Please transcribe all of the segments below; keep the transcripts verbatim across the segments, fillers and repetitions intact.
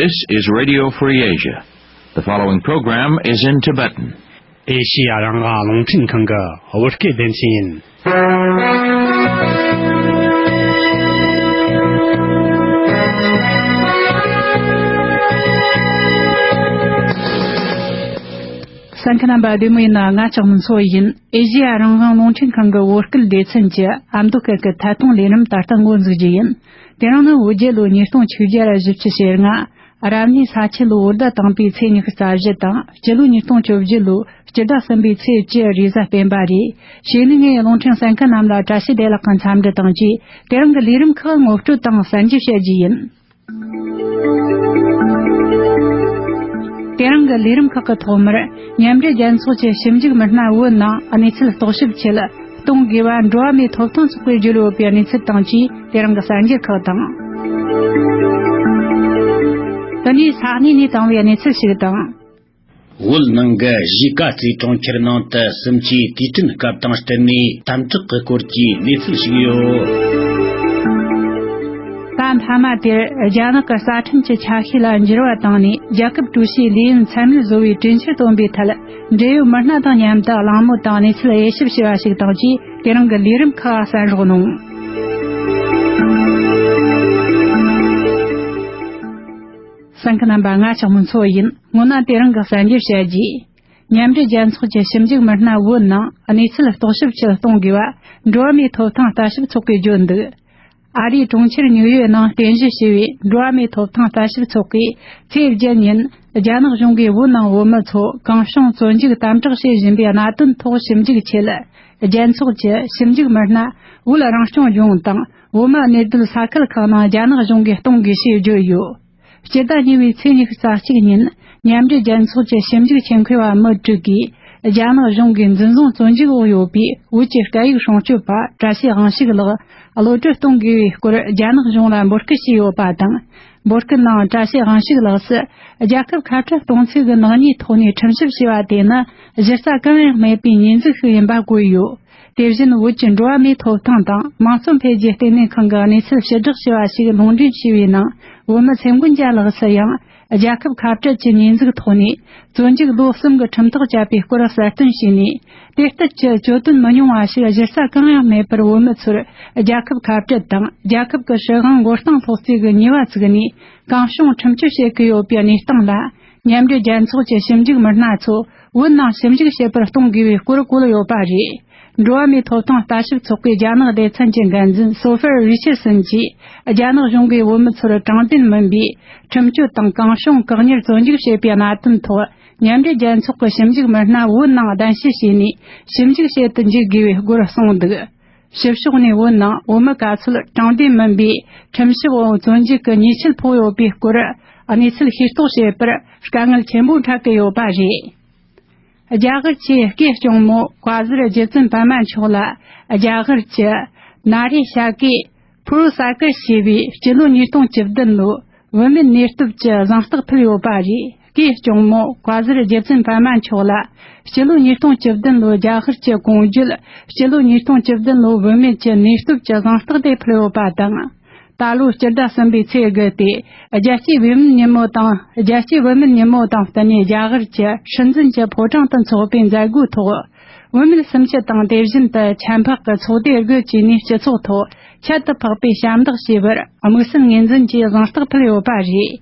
This is Radio Free Asia. The following program is in Tibetan. ཨེ་ཤི་ཡ་རང་དབང་རླུང་འཕྲིན་ཁང་གི་བོད་སྐད་སྡེ་ཚན་ཡིན། གསན་མཁན་རྣམ་པ་བདེ་མོ་ཡིན་ན། ང་ལྕགས་མོ་མཚོ་ཡིན། ཨེ་ཤི་ཡ་རང་དབང་རླུང་འཕྲིན་ཁང་གི་བོད་སྐད་སྡེ་ཚན་གྱི་ཨ་མདོ་སྐད་ཀྱི་ཐད་གཏོང་ལས་རིམ་ད་ལྟ་འགོ་འཛུགས་རྒྱུ་ཡིན། དེ་རིང་ནི་བོད་རྒྱལ་ལོ་ཉིས་སྟོང་ཆིག་བརྒྱ་བཞི་བཅུ་ཞེ་ལྔ། རབ་གནས་ས་ཁྱི་ལོ་བོད་ཟླ་དང་པོའི་ཚེས་ཉི་ཤུ་རྩ་བཞི་དང་། སྤྱི་ལོ་ཉིས་སྟོང་བཅོ་བརྒྱད་ལོའི་སྤྱི་ཟླ་གསུམ་པའི་ཚེས་བཅུ་རེས་གཟའ་སྤེན་པ་རེད། གཞུག་ནས་ངས་རླུང་འཕྲིན་གསན་མཁན་རྣམས་ལ་བཀྲ་ཤིས་བདེ་ལེགས་ཀྱི་འཚམས་འདྲི་དང་བཅས། དེ་རིང་གི་ལས་རིམ་ཁག་ངོ་སྤྲོད་དང་གསན་རྒྱུ་བྱ་རྒྱུ་ཡིན། དེ་རིང་གི་ལས་རིམ་ཁག་གི་ཐོག་མར། མཉམ་འབྲེལ་རྒྱལ་ཚོགས་ཀྱི་ཞིབ་འཇུག་མི་སྣ་བོད་ནང་གནས་ཚུལ་རྟོག་ཞིབ་ཆེད་གཏོང་དགོས་པ། འགྲོ་བ་མིའི་ཐོབ་ཐང་ཚོགས་པས་བརྗོད་ཡོད་པའི་གནས་ཚུལ་དང་བཅས། དེ་རིང་གི་གསར་འགྱུར་ཁག་དང་། དེ་ནས་ས་གནས་ནས་བཏང་བའི་གནས་ཚུལ་ཞིག་དང་། བོད་ནང་གི་གཞིས་ཀ་རྩེ་གྲོང་ཁྱེར་ནང་དུ་སུམ་ཆའི་དུས་དྲན་སྐབས་དང་བསྟུན་ནས་དམ་དྲག་གི་སྐོར་གྱི་གནས་ཚུལ་ཞིག་ཡོད། ད་མཐའ་མ་དེར་རྒྱ་ནག་གི་རྩ་ཁྲིམས་ཀྱི་ཆ་ཤས་ལ་འགྱུར་བ་བཏང་ནས། རྒྱལ་ཁབ་ཀྲུའུ་ཞིའི་ལས་ཡུན་ཚད་མེད་བཟོ་བའི་གྲོས་འཆར་བཏོན་པའི་ཐད། འབྲེལ་ཡོད་མི་སྣ་དང་མཉམ་དུ་གླེང་མོལ་དང་གནས་ཚུལ་དབྱེ་ཞིབ་བྱས་པ་ཞིག་དང་བཅས། དེ་རིང་གི་ལས་རིམ་ཁག་གསན་རོགས་གནང་། གསན་མཁན་རྣམ་པ། ང་ལྕགས་མོ་མཚོ་ཡིན། སྔོན་ན་དེ་རིང་གི་གསར་འགྱུར་བཤད་རྒྱུ། མཉམ་འབྲེལ་རྒྱལ་ཚོགས་ཀྱི་ཞིབ་འཇུག་མི་སྣ་བོད་ནང་གནས་ཚུལ་རྟོག་ཞིབ་ཆེད་གཏོང་དགོས་པ། འགྲོ་བ་མིའི་ཐོབ་ཐང་ལྟ་ཞིབ་ཚོགས་པས་བརྗོད་འདུག། ཨ་རིའི་གྲོང་ཁྱེར་ཉིའུ་ཡོག་ནང་རྟེན་གཞི་བྱས་པའི་འགྲོ་བ་མིའི་ཐོབ་ཐང་ལྟ་ཞིབ་ཚོགས་པས་ཚེས་བརྒྱད་ཉིན། རྒྱ་ནག་གཞུང་གིས་བོད་ནང་བོད་མི་ཚོ་གང་བྱུང་བཙོན་འཇུག་དམ་དྲག་བྱེད་བཞིན་པའི་གནད་དོན་ཐོག་ཞིབ་འཇུག་ཆེད། རྒྱལ་ཚོགས་ཀྱི་ཞིབ་འཇུག་མི་སྣ་བོད་རང་སྐྱོང་ལྗོངས་དང་། བོད་མི་གནས་སྡོད་ས་ཁུལ་ཁག་ནང་རྒྱ་ནག་གཞུང་གིས་གཏོང་དགོས་ཞེས་བརྗོད་ཡོད། སྤྱི་ཟླ་གཉིས་པའི་ཚེས་ཉི་ཤུ་རྩ་གཅིག་ཉིན། མཉམ་འབྲེལ་རྒྱལ་ཚོགས་ཀྱི་ཞིབ་འཇུག་ཆེད་མཁས་པ་མི་དྲུག་གིས། རྒྱ་ནག་གཞུང་གིས་འཛིན་བཟུང་བཙོན་འཇུག་འོག་ཡོད་པའི་བོད་ཀྱི་སྐད་ཡིག་སྲུང་སྐྱོབ་པ་བཀྲ་ཤིས་དབང་ཕྱུག་ལགས་གློད་གྲོལ་གཏོང་དགོས་པའི་སྐོར་རྒྱ་ནག་གཞུང་ལ་འབོད་སྐུལ་བྱས་ཡོད་པ་དང་། འབོད་སྐུལ་ནང་བཀྲ་ཤིས་དབང་ཕྱུག་ལགས་སུ། རྒྱལ་ཁབ་ཁ་བྲལ་གཏོང་ཚུལ་གྱི་ནག་ཉེས་ཐོག་ནས་ཁྲིམས་ཞིབ་བྱས་པ་དེ་ནི་གཞི་རྩ་གང་ཡང་མེད་པའི་ཉེས་འཛུགས་ཤིག་ཡིན་པ་བཀོད་ཡོད། དེ་བཞིན་བོད་ཀྱི་འགྲོ་བ་མིའི་ཐོབ་ཐང་དང་དམངས་གཙོ་འཕེལ་རྒྱས་ལྟེ་གནས་ཁང་གི་གནས་ཚུལ་ཕྱིར་བསྒྲགས་བྱས་པ་ཞིག་ལུང་འདྲེན་བྱས་པའི་ནང་། བོད་མི་ཚེ་མགོན་རྒྱལ་ལགས་སུ་ཡང་རྒྱལ་ཁབ་ཁ་བྲལ་གྱི་ཉེས་འཛུགས་ཐོག་ནས་བཙོན་འཇུག་ལོ་གསུམ་གྱི་ཁྲིམས་ཐག་བཅད་པའི་སྐོར་གསལ་སྟོན་བྱས་ནས། དེ་ལྟར་གྱི་གྱོད་དོན་མི་ཉུང་བ་ཞིག་གཞི་རྩ་གང་ཡང་མེད་པར་བོད་མི་ཚོར་རྒྱལ་ཁབ་ཁ་བྲལ་དང་རྒྱལ་ཁབ་ཀྱི་སྲིད་དབང་མགོ་རྟིང་སློག་རྩིས་ཀྱི་ཉེས་པ་བཙུགས་ནས་གང་བྱུང་ཁྲིམས་གཅོད་བྱེད་ཀྱི་ཡོད་པའི་གནས་སྟངས་ལ། མཉམ་འབྲེལ་རྒྱལ་ཚོགས་ཀྱི་ཞིབ་འཇུག་མི་སྣ་ཚོ་བོད་ནང་ཞིབ་འཇུག་བྱེད་པར་གཏོང་དགོས་པའི་སྐོར་བཀོད་ཡོད་པ་རེད། འགྲོ་བ་མིའི་ཐོབ་ཐང་ལྟ་ཞིབ་ཚོགས་པའི་རྒྱ་ནག་སྡེ་ཚན་གྱི་འགན་འཛིན་སོ་ཧྥེར་རི་ཆར་སན་གྱིས། རྒྱ་ནག་གཞུང་གིས་བོད་མི་ཚོར་དྲང་བདེན་མིན་པའི་ཁྲིམས་གཅོད་དང་གང་བྱུང་བཀག་ཉར་བཙོན་འཇུག་བྱེད་པའི་གནད་དོན་ཐོག། མཉམ་འབྲེལ་རྒྱལ་ཚོགས་ཀྱི་ཞིབ་འཇུག་མི་སྣ་བོད་ནང་གདན་ཞུ་བྱས་ནས་ཞིབ་འཇུག་བྱེད་དུ་འཇུག་དགོས་པའི་སྐོར་གསུངས་འདུག། ཕྱི་ཕྱོགས་ནས་བོད་ནང་བོད་མི་ག་ཚོད་དྲང་བདེན་མིན་པའི་ཁྲིམས་ཞིབ་འོག་བཙོན་འཇུག་གི་ཉེས་ཆད་ཕོག་ཡོད་པའི་སྐོར་གནས་ཚུལ་ཤེས་རྟོགས་བྱེད་པར་དཀའ་ངལ་ཆེན་པོ་འཕྲད་ཀྱི་ཡོད་པ་རེད། རྒྱ་གར་གྱི་སྐད་གཅུང་མོ་བཀའ་ཟུར་རྗེ་བཙུན་པདྨ་མཆོག་ལ་རྒྱ་གར་གྱི་ན་རེ་ཤ་ཀེ་ཕུ་རུ་ས་ཀར་ཞེས་པའི་སྤྱི་ལོ་ཉིས་སྟོང་བཅུ་བདུན་ལོའི་བུད་མེད་གནས་སྟོབས་ཀྱི་གཟེངས་རྟགས་ཕུལ་ཡོད་པ་རེད། སྐད་གཅུང་མོ་བཀའ་ཟུར་རྗེ་བཙུན་པདྨ་མཆོག་ལ་སྤྱི་ལོ་ཉིས་སྟོང་བཅུ་བདུན་ལོའི་རྒྱ་གར་གྱི་གོང་བརྗོད་སྤྱི་ལོ་ཉིས་སྟོང་བཅུ་བདུན་ལོའི་བུད་མེད་ཀྱི་གནས་སྟོབས་ཀྱི་གཟེངས་རྟགས་དེ་ཕུལ་ཡོད་པ་དང་། ད་ལོའི་སྤྱི་ཟླ་གསུམ་པའི་ཚེས་དགུ་སྟེ། རྒྱལ་སྤྱིའི་བུད་མེད་ཉིན་མོ་དང་། རྒྱལ་སྤྱིའི་བུད་མེད་ཉིན་མོ་དང་བསྟུན་ནས་རྒྱ་གར་གྱི་སྲིད་འཛིན་གྱི་ཕོ་བྲང་དུ་འཚོགས་པའི་མཛད་སྒོའི་ཐོག། བུད་མེད་སུམ་ཅུ་དང་དེ་བཞིན་དུ་ཆབ་འབངས་ཀྱི་ཚོགས་སྡེ་དགུ་བཅས་ནས་སྤྱི་ཚོགས་ཐོག་ཁྱད་དུ་འཕགས་པའི་ཞབས་འདེགས་ཞུས་པར་དམིགས་བསལ་ངོས་འཛིན་གྱིས་གཟེངས་རྟགས་ཕུལ་ཡོད་པ་རེད།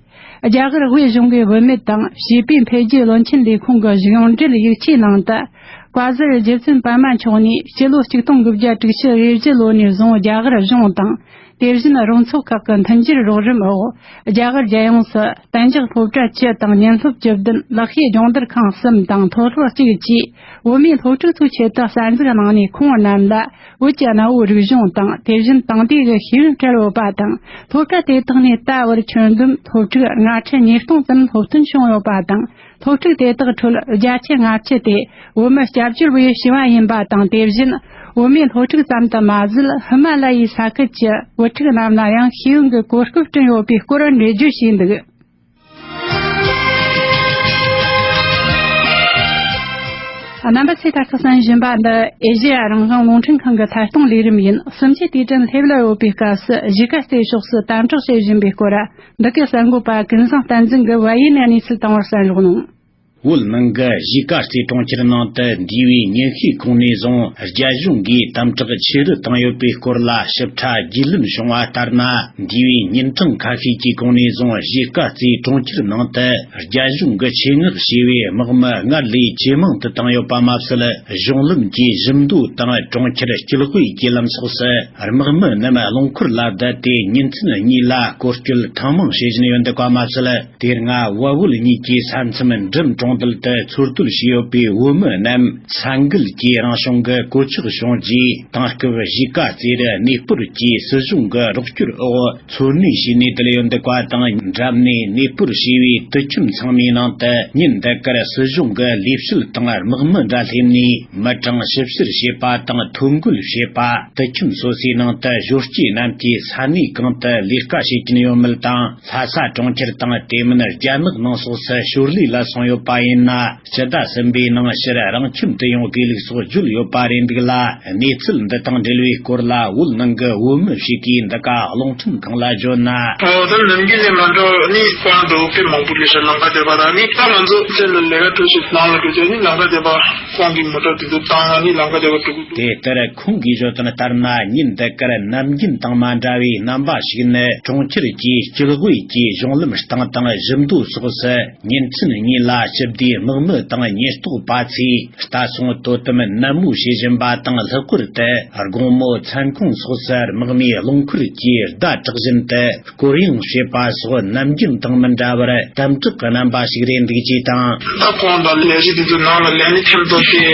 རྒྱ་གར་དབུས་གཞུང་གི་བུད་མེད་དང་བྱིས་པའི་འཕེལ་རྒྱས་བློན་ཆེན་ལས་ཁུངས་ཀྱི་གཞུང་འབྲེལ་ཡིག་ཆའི་ནང་དུ། བཀའ་ཟུར་རྗེ་བཙུན་པདྨ་མཆོག་ནས་སྤྱི་ལོ་ཆིག་སྟོང་དགུ་བརྒྱ་དྲུག་ཅུ་རེ་བཞི་ལོ་ནས་བཟུང་རྒྱ་གར་གཞུང་དང་། དེ་བཞིན་རོང་ཚོགས་ཁག་གི་མཐུན་འགྱུར་རོགས་རམ་འོག་རྒྱ་གར་རྒྱལ་ཡོངས་སུ་གཏན་འཇགས་སློབ་གྲྭ་བཅུ་དང་ཉིན་སློབ་བཅུ་བདུན། ལག་ཤེས་སྦྱོང་བརྡར་ཁང་གསུམ་དང་མཐོ་སློབ་གཅིག་བཅས་བོད་མིའི་སློབ་ཕྲུག་ཚོའི་ཆེད་དུ་གསར་འཛུགས་གནང་ནས། ཁོང་རྣམས་ལ་བོད་ཀྱི་གནའ་བོའི་རིག་གཞུང་དང་། དེ་བཞིན་དེང་དུས་ཀྱི་ཤེས་ཡོན་སྤྲད་ཡོད་པ་དང་། སློབ་གྲྭ་དེ་དག་ནས་ད་བར་ཁྱོན་བསྡོམས་སློབ་ཕྲུག་ལྔ་ཁྲི་ཉིས་སྟོང་ཙམ་སློབ་ཐོན་བྱུང་ཡོད་པ་དང་། སློབ་ཕྲུག་དེ་དག་ཁྲོད་བརྒྱད་ཁྲི་ལྔ་བཅུ་དེ་བོད་མི་སྐྱབས་བཅོལ་བའི་བྱིས་པ་ཡིན་པ་དང་། དེ་བཞིན་བོད་མིའི་སློབ་ཕྲུག་ཙམ་དུ་མ་ཟད། ཧི་མ་ལ་ཡའི་ས་ཁུལ་གྱི་བུ་ཕྲུག་རྣམས་ལ་ཡང་ཤེས་ཡོན་གྱི་གོ་སྐབས་བསྐྲུན་ཡོད་པའི་སྐོར་འགྲེལ་བརྗོད་བྱས་འདུག། རྣམ་པ་ཚོས་ད་ལྟ་གསན་བཞིན་པ་འདི་ཨེ་ཤེ་ཡ་རང་དབང་རླུང་འཕྲིན་ཁང་གི་ཐད་གཏོང་ལས་རིམ་ཡིན། གསུམ་བཅུའི་དུས་དྲན་སླེབས་ལ་ཡོད་པའི་སྐབས་སུ་གཞིས་ཀ་རྩེ་ཕྱོགས་སུ་དམ་དྲག་བྱེད་བཞིན་པའི་སྐོར། འདི་གའི་གསར་འགོད་པ་ཀུན་བཟང་བསྟན་འཛིན་གྱིས་བལ་ཡུལ་ནས་གནས་ཚུལ་བཏང་བར་གསན་རོགས་གནང་། བོད་ནང་གི་གཞིས་ཀ་རྩེ་གྲོང་ཁྱེར་ནང་དུ་འདས་པའི་ཉིན་ཤས་གོང་ནས་བཟུང་རྒྱ་གཞུང་གིས་དམ་དྲག་ཆེ་རུ་བཏང་ཡོད་པའི་སྐོར་ལ་ཞིབ་ཕྲ་རྒྱུས་ལོན་བྱུང་བ་ལྟར་ན། འདས་པའི་ཉིན་གྲངས་ཁ་ཤས་ཀྱི་གོང་ནས་བཟུང་གཞིས་ཀ་རྩེ་གྲོང་ཁྱེར་ནང་དུ་རྒྱ་གཞུང་གིས་ཆེད་མངགས་བྱས་པའི་དམག་མི་སྔར་ལས་ཇེ་མང་དུ་བཏང་ཡོད་པ་མ་ཟད། གཞུང་ལམ་གྱི་བཞི་མདོ་དང་གྲོང་ཁྱེར་སྤྱི་དབུས་ཀྱི་ལམ་སོགས་སུ་དམག་མི་རྣམས་རླངས་འཁོར་ལ་བསྡད་དེ་ཉིན་མཚན་གཉིས་ལ་སྐོར་སྐྱོད་ཐེངས་མང་བྱེད་བཞིན་ཡོད་འདུག་པ་མ་ཟད། དེ་སྔ་བལ་བོད་གཉིས་ཀྱི་ས་མཚམས་འགྲམ་གྲོང་རྡལ་དུ་འཚོ་སྡོད་བྱས་ཡོད་པའི་བོད་མི་རྣམས་ས་འགུལ་གྱིས་རང་བྱུང་གི་གོད་ཆག་བྱུང་རྗེས། དེང་སྐབས་གཞིས་ཀ་རྩེ་རུ་གནས་སྤོར་གྱིས་སྲིད་གཞུང་གི་རོགས་སྐྱོར་འོག་འཚོ་གནས་བྱས་ནས་བསྡད་ཡོད་འདུག་པ་དང་། འགྲམ་ནས་གནས་སྤོར་བྱས་པའི་དུད་ཁྱིམ་ཚང་མའི་ནང་དུ་ཉིན་འདི་གར་སྲིད་གཞུང་གི་ལས་བྱེད་དང་དམག་མི་འདྲ་སླེབས་ནས་མི་གྲངས་ཞིབ་བཤེར་བྱེད་པ་དང་ཐོ་འགོད་བྱེད་པ། དུད་ཁྱིམ་སོ་སོའི་ནང་དུ་ཞོར་སྐྱེས་རྣམས་ཀྱིས་ས་གནས་གང་དུ་ལས་ཀ་བྱེད་ཀྱིན་ཡོད་མེད་དང་། ལྷ་ས་གྲོང་ཁྱེར་དང་དེ་མིན་རྒྱ་ནག་ནང་སོགས་སུ་ཞོར་ལས་ལ་སོང་ཡོད་པ་ཡིན་ན། སྤྱི་ཟླ་གསུམ་པའི་ནང་ཕྱིར་རང་ཁྱིམ་དུ་ཡོང་དགོས་ལུགས་སོགས་བརྗོད་ཡོད་པ་རེད་འདུག་ལ། གནས་ཚུལ་འདི་དང་འབྲེལ་བའི་སྐོར་ལ་བོད་ནང་གི་བོད་མི་ཞིག་གིས་འདི་ག་རླུང་འཕྲིན་ཁང་ལ་བརྗོད་ན། ཨོ་ད་ནམ་རྒྱུན་ནས་མ་འདྲ་ནི་དཔང་འགྲོ་དཔེ་མང་པོ་ལས་ཤར་ལམ་ཁ་བསྡད་པ་དང་ནི་ད་ང་ཚོ་ཚེ་ལ་ལས་ཀ་འཕྲོ་ཞིག་ནང་ལ་འགྲོ་རྒྱུ་ནི་ལམ་ཁ་བསྡད་པ་དཔང་གི་མོ་ཊ་དེ་ཚོ་བཏང་ང་ནི་ལམ་ཁ་བསྡད་པ་འགྲོ་གི་འདུག་དེ་ལྟར་ཁོང་གིས་བརྗོད་དོན་ལྟར་ན། ཉིན་འདི་གར་ནམ་རྒྱུན་དང་མ་འདྲ་བའི་རྣམ་པ་ཞིག་ནི་གྲོང་ཁྱེར་གྱི་སྤྱི་དབུས་ཀྱི་གཞུང་ལམ་སྟེང་དང་བཞི་མདོ་སོགས་སུ་ཉིན་མཚན་གཉིས་ལ་སྤྱི་བདེའི་དམག་མི་དང་ཉེན་རྟོག་པ་ཚོས་ལྟ་སྲུང་དོ་དམ་ནན་མོ་བྱེད་བཞིན་པ་དང་། ལྷག་པར་དུ་དགོང་མོ་མཚན་ཁོངས་སོགས་སུ་དམག་མིའི་རླངས་འཁོར་གྱིས་བརྡ་དྲག་བཞིན་དུ་སྐོར་གཡེང་བྱེད་པ་སོགས་ནམ་རྒྱུན་དང་མི་འདྲ་བར་དམ་དྲག་གི་རྣམ་པ་ཞིག་རེད་འདུག་ཅེས་དང་། ད་ཁོང་དང་ལས་གཞི་དེ་ཚོ་ནང་ལ་ལས་ནི་ཐེམ་ཐོག་སྟེ་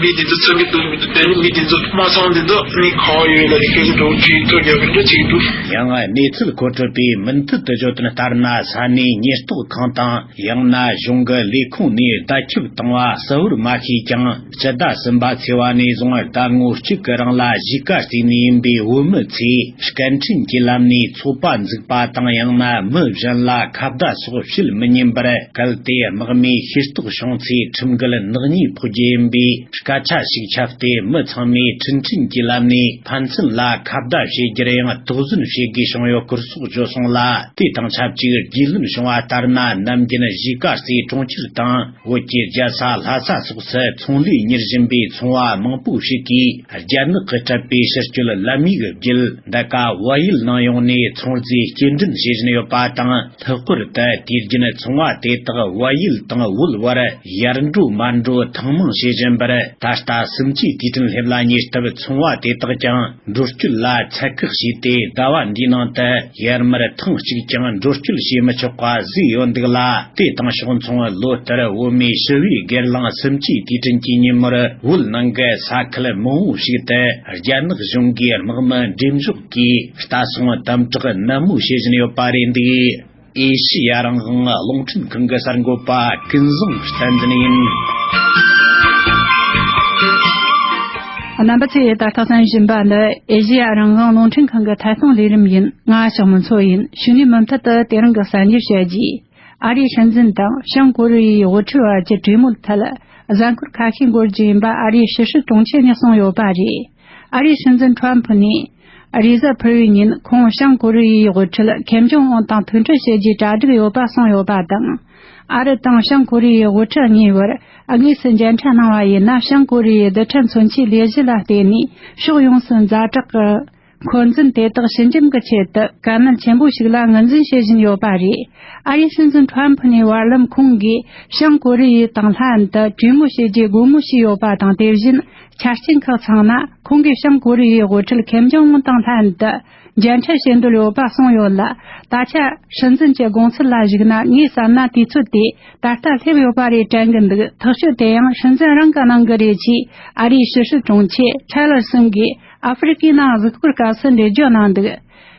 མི་དེ་ཚོ་ཚོད་ཀྱི་འདུག་མི་འདུག་དེ་ནི་མི་དེ་ཚོ་མ་ཚང་དེ་ཚོ་ནི་ག་བ་ཡོད་ལ་ནི་སྐད་ཆ་འགྲོ་གི་ཚོད་རྒྱག་གི་འདྲ་ཅིག་འདུག་ཡང་གནས་ཚུལ་མཁོ་སྤྲོད་པས་མུ་མཐུད་དུ་བརྗོད་དོན་ལྟར་ན། ས་གནས་ཉེན་རྟོག་ཁང་དང་ཡང་ན་གཞུང་གི་ལས་ཁུངས་ནས་བརྡ་ཁྱབ་བཏང་བ་གསལ་བོར་མ་ཤེས་ཀྱང་། སྤྱི་ཟླ་གསུམ་པ་ཚེས་པ་ནས་བཟུང་ཟླ་ངོ་གཅིག་གི་རིང་ལ་གཞིས་ཀ་རྩེ་ནས་ཡིན་པའི་བོད་མི་ཚོས་སྐད་འཕྲིན་གྱི་ལམ་ནས་ཚོགས་པ་འཛུགས་པ་དང་། ཡང་ན་མི་གཞན་ལ་ཁ་བརྡ་སོགས་བྱེད་མི་ཉན་པར། གལ་ཏེ་དམག་མིས་ཤེས་རྟོགས་བྱུང་ཚེ་ཁྲིམས་འགལ་ནག་ཉེས་ཕོག་རྒྱུ་ཡིན་པའི་སྐད་ཆ་ཞིག་ཁྱབ་སྟེ། མི་ཚང་མས་འཕྲིན་ཕྲན་གྱི་ལམ་ནས་ཕན་ཚུན་ལ་ཁ་བརྡ་བྱེད་རྒྱུར་ཡང་དོགས་ཟོན་བྱེད་དགོས་བྱུང་ཡོད་སྐོར་སོགས་བརྗོད་སོང་ལ། དེ་དང་ཆབས་ཅིག་རྒྱུས་ལོན་བྱུང་བ་ལྟར་ན། ནམ་རྒྱུན་གཞིས་ཀ་རྩེ་གྲོང་ཁྱེར་དང་བོད་ཀྱི་རྒྱལ་ས་ལྷ་ས་སོགས་སུ་ཚོང་ལས་གཉེར་བཞིན་པའི་ཚོང་བ་མང་པོ་ཞིག་གིས། རྒྱ་ནག་གིས་སྤྲད་པའི་ཕྱིར་སྐྱོད་ལམ་ཡིག་བརྒྱུད་འདི་ག་བལ་ཡུལ་ནང་ཡོང་ནས་ཚོང་རྫས་སྐྱེལ་འདྲེན་བྱེད་བཞིན་ཡོད་པ་དང་། ལྷག་པར་དུ་དུས་རྒྱུན་ཚོང་བ་དེ་དག་བལ་ཡུལ་དང་བོད་བར་ཡར་འགྲོ་མར་འགྲོ་ཐེངས་མང་བྱེད་བཞིན་པར། ད་ལྟ་གསུམ་བཅུའི་དུས་དྲན་སླེབས་ལ་ཉེ་སྟབས་ཚོང་བ་དེ་དག་ཀྱང་འགྲོ་སྐྱོད་ལ་ཚད་བཀག་བྱས་ཏེ། ཟླ་བ་འདིའི་ནང་དུ་ཡར་མར་ཐེངས་གཅིག་ཀྱང་འགྲོ་སྐྱོད་བྱེད་མི་ཆོག་པ་བཟོས་ཡོད་འདུག་ལ། དེ་དང་ཕྱོགས་མཚུངས་ལོ་ལྟར་བོད་མིའི་ཞི་བའི་སྒེར་ལངས་གསུམ་བཅུའི་དུས་དྲན་གྱི་ཉིན་མོར་བོད་ནང་གི་ས་ཁུལ་མང་བོ་ཞིག་ཏུ་རྒྱ་ནག་གཞུང་གིས་དམག་མི་འགྲེམས་འཇོག་གིས་ལྟ་སྲུང་དམ་དྲག་ནན་མོ་བྱེད་བཞིན་ཡོད་པ་རེད་འདུག་ཨེ་ཤི་ཡ་རང་དབང་རླུང་འཕྲིན་ཁང་གི་གསར་འགོད་པ་ཀུན་བཟང་བསྟན་འཛིན་ཡིན། རྣམ་པ་ཚོས་ད་ལྟ་གསན་བཞིན་པ་འདི་ཨེ་ཤི་ཡ་རང་དབང་རླུང་འཕྲིན་ཁང་གི་ཐད་གཏོང་ལས་རིམ་ཡིན། ང་ཞག་མི་འཚོ་ཡིན། གཞུག་ནས་མུ་མཐུད་དུ་དེ་རིང་གི་གསར་འགྱུར་བཤད་རྒྱུ། ཨ་རིའི་སྲིད་འཛིན་དང་བྱང་ཀོ་རི་ཡའི་དབུ་ཁྲིད་བར་གྱི་གྲོས་མོལ་ཐད། གཟའ་འཁོར་ཁ་ཤས་འགོར་རྒྱུ་ཡིན་པ་ཨ་རིའི་ཕྱི་སྲིད་དྲུང་ཆེ་ནས་གསུངས་ཡོད་པ་རེད། ཨ་རིའི་སྲིད་འཛིན་ཁྲོམ་ཕུ་ནས། རེས་གཟའ་ཕུར་བུའི་ཉིན་ཁོང་བྱང་ཀོ་རི་ཡའི་དབུ་ཁྲིད་ཁེམ་ཇོང་ཨུན་དང་ཐུག་འཕྲད་བྱེད་རྒྱུའི་གྲ་སྒྲིག་ཡོད་པ་གསུངས་ཡོད་པ་དང་། ཨ་རི་དང་བྱང་ཀོ་རི་ཡའི་དབུ་ཁྲིད་གཉིས་བར་དངོས་སུ་མཇལ་འཕྲད་གནང་བ་ཡིན་ན། བྱང་ཀོ་རི་ཡའི་རྡུལ་ཕྲན་མཚོན་ཆའི་ལས་གཞི་ལ་བརྟེན་ནས་ཕྱོགས་ཡོངས་སུ་ཛ་དྲག་གི་འཁོན་འཛིན་དེ་དག་ཞི་འཇམ་གྱི་ཆེད་དུ་དཀའ་ངལ་ཆེན་པོ་ཞིག་ལ་ངོས་འཛིན་བྱེད་བཞིན་ཡོད་པ་རེད། ཨ་རིའི་སྲིད་འཛིན་ཁྲོམ་ཕུ་ནས་བར་ལམ་ཁོང་གིས་བྱང་ཀོ་རི་ཡ་དང་ལྷན་དུ་གྲོས་མོལ་བྱེད་རྒྱུའི་སྒོ་མོ་ཕྱེས་ཡོད་པ་དང་། དེ་བཞིན་ཆ་རྐྱེན་ཁག་ཚང་ན་ཁོང་གིས་བྱང་ཀོ་རི་ཡའི་དབུ་ཁྲིད་ཁེམ་ཇོང་ཨུན་དང་ལྷན་དུ་མཇལ་འཕྲད་བྱེད་འདོད་ཡོད་པ་གསུངས་ཡོད་ལ། ད་ཆ་སྲིད་འཛིན་གྱི་དགོངས་ཚུལ་ལ་གཞིགས་ན། ངས་བསམ་ན་དུས་ཚོད་དེ་ད་ལྟ་སླེབས་ཡོད་པ་རེད་དྲན་གྱི་འདུག་ཐག་གཅོད་དེ་ཡང་སྲིད་འཛིན་རང་གིས་གནང་གི་རེད་ཅེས་ཨ་རིའི་ཕྱི་སྲིད་དྲུང་ཆེ་ཁྲེ་ལར་སོན་གྱིས་ཨ་ཧྥེ་རི་ཀའི་ནང་གཟིགས་སྐོར་སྐབས་སུ་འགྲེལ་བརྗོད་གནང་འདུག་